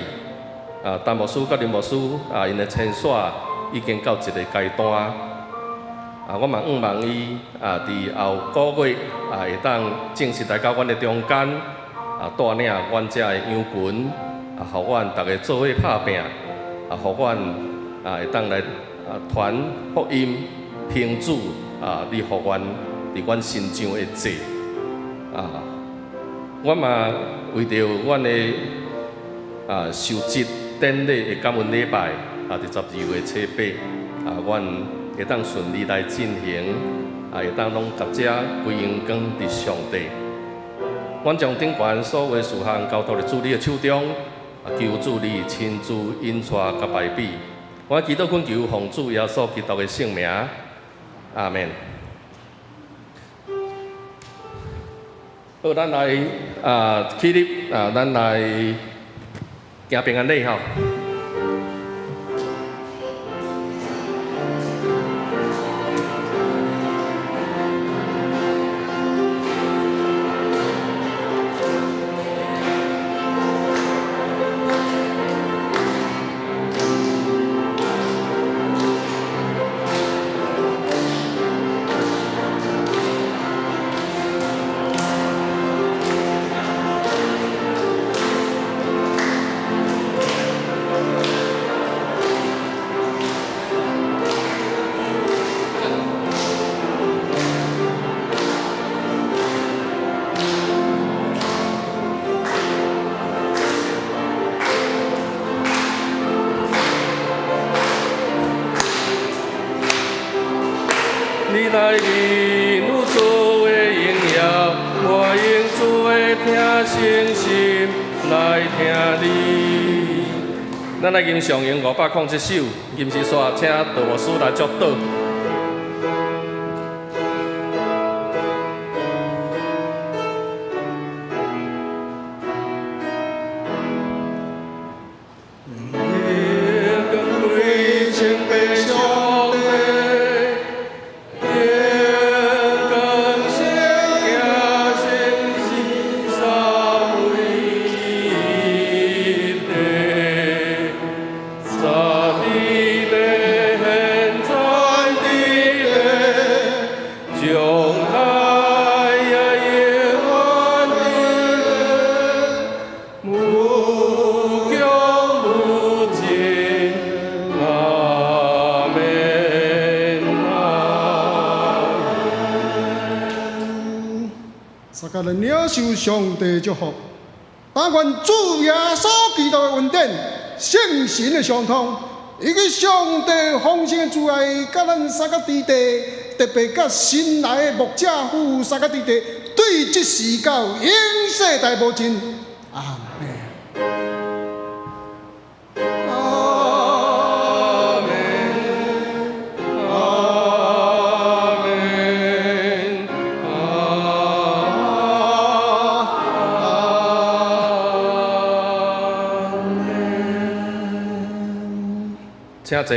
陳牧師佮林牧師𪜶的遷徙已經到一個階段。我嘛向望伊佇後個月會當正式來到阮的中間，帶領阮遮的羊群，予阮逐家做伙拍拚，予阮會當來傳福音、憑主你予阮佇阮身上的祭。我嘛為著阮的受職典禮的感恩禮拜佇12月初8，阮會當順利來進行，會當攏共遮歸榮光佇上帝。阮將頂懸所有的事項交託佇主你的手中，求主你親自引帶佮排比。我祈禱懇求奉主耶穌基督的聖名，阿們。好，咱來起立咱來行平安禮吼。你內面有主的榮耀，我用主的聽誠心來聽你。咱來吟上詠507首，吟詩煞請杜牧師來祝禱。大家來領受上帝祝福，但願主耶穌基督的恩典、聖神的相通，以及上帝豐盛的慈愛，佮咱三個弟弟，特別佮新來的牧者夫婦三個弟弟，對這時到永世代無盡。阿們。阿們，阿們，阿們。請坐。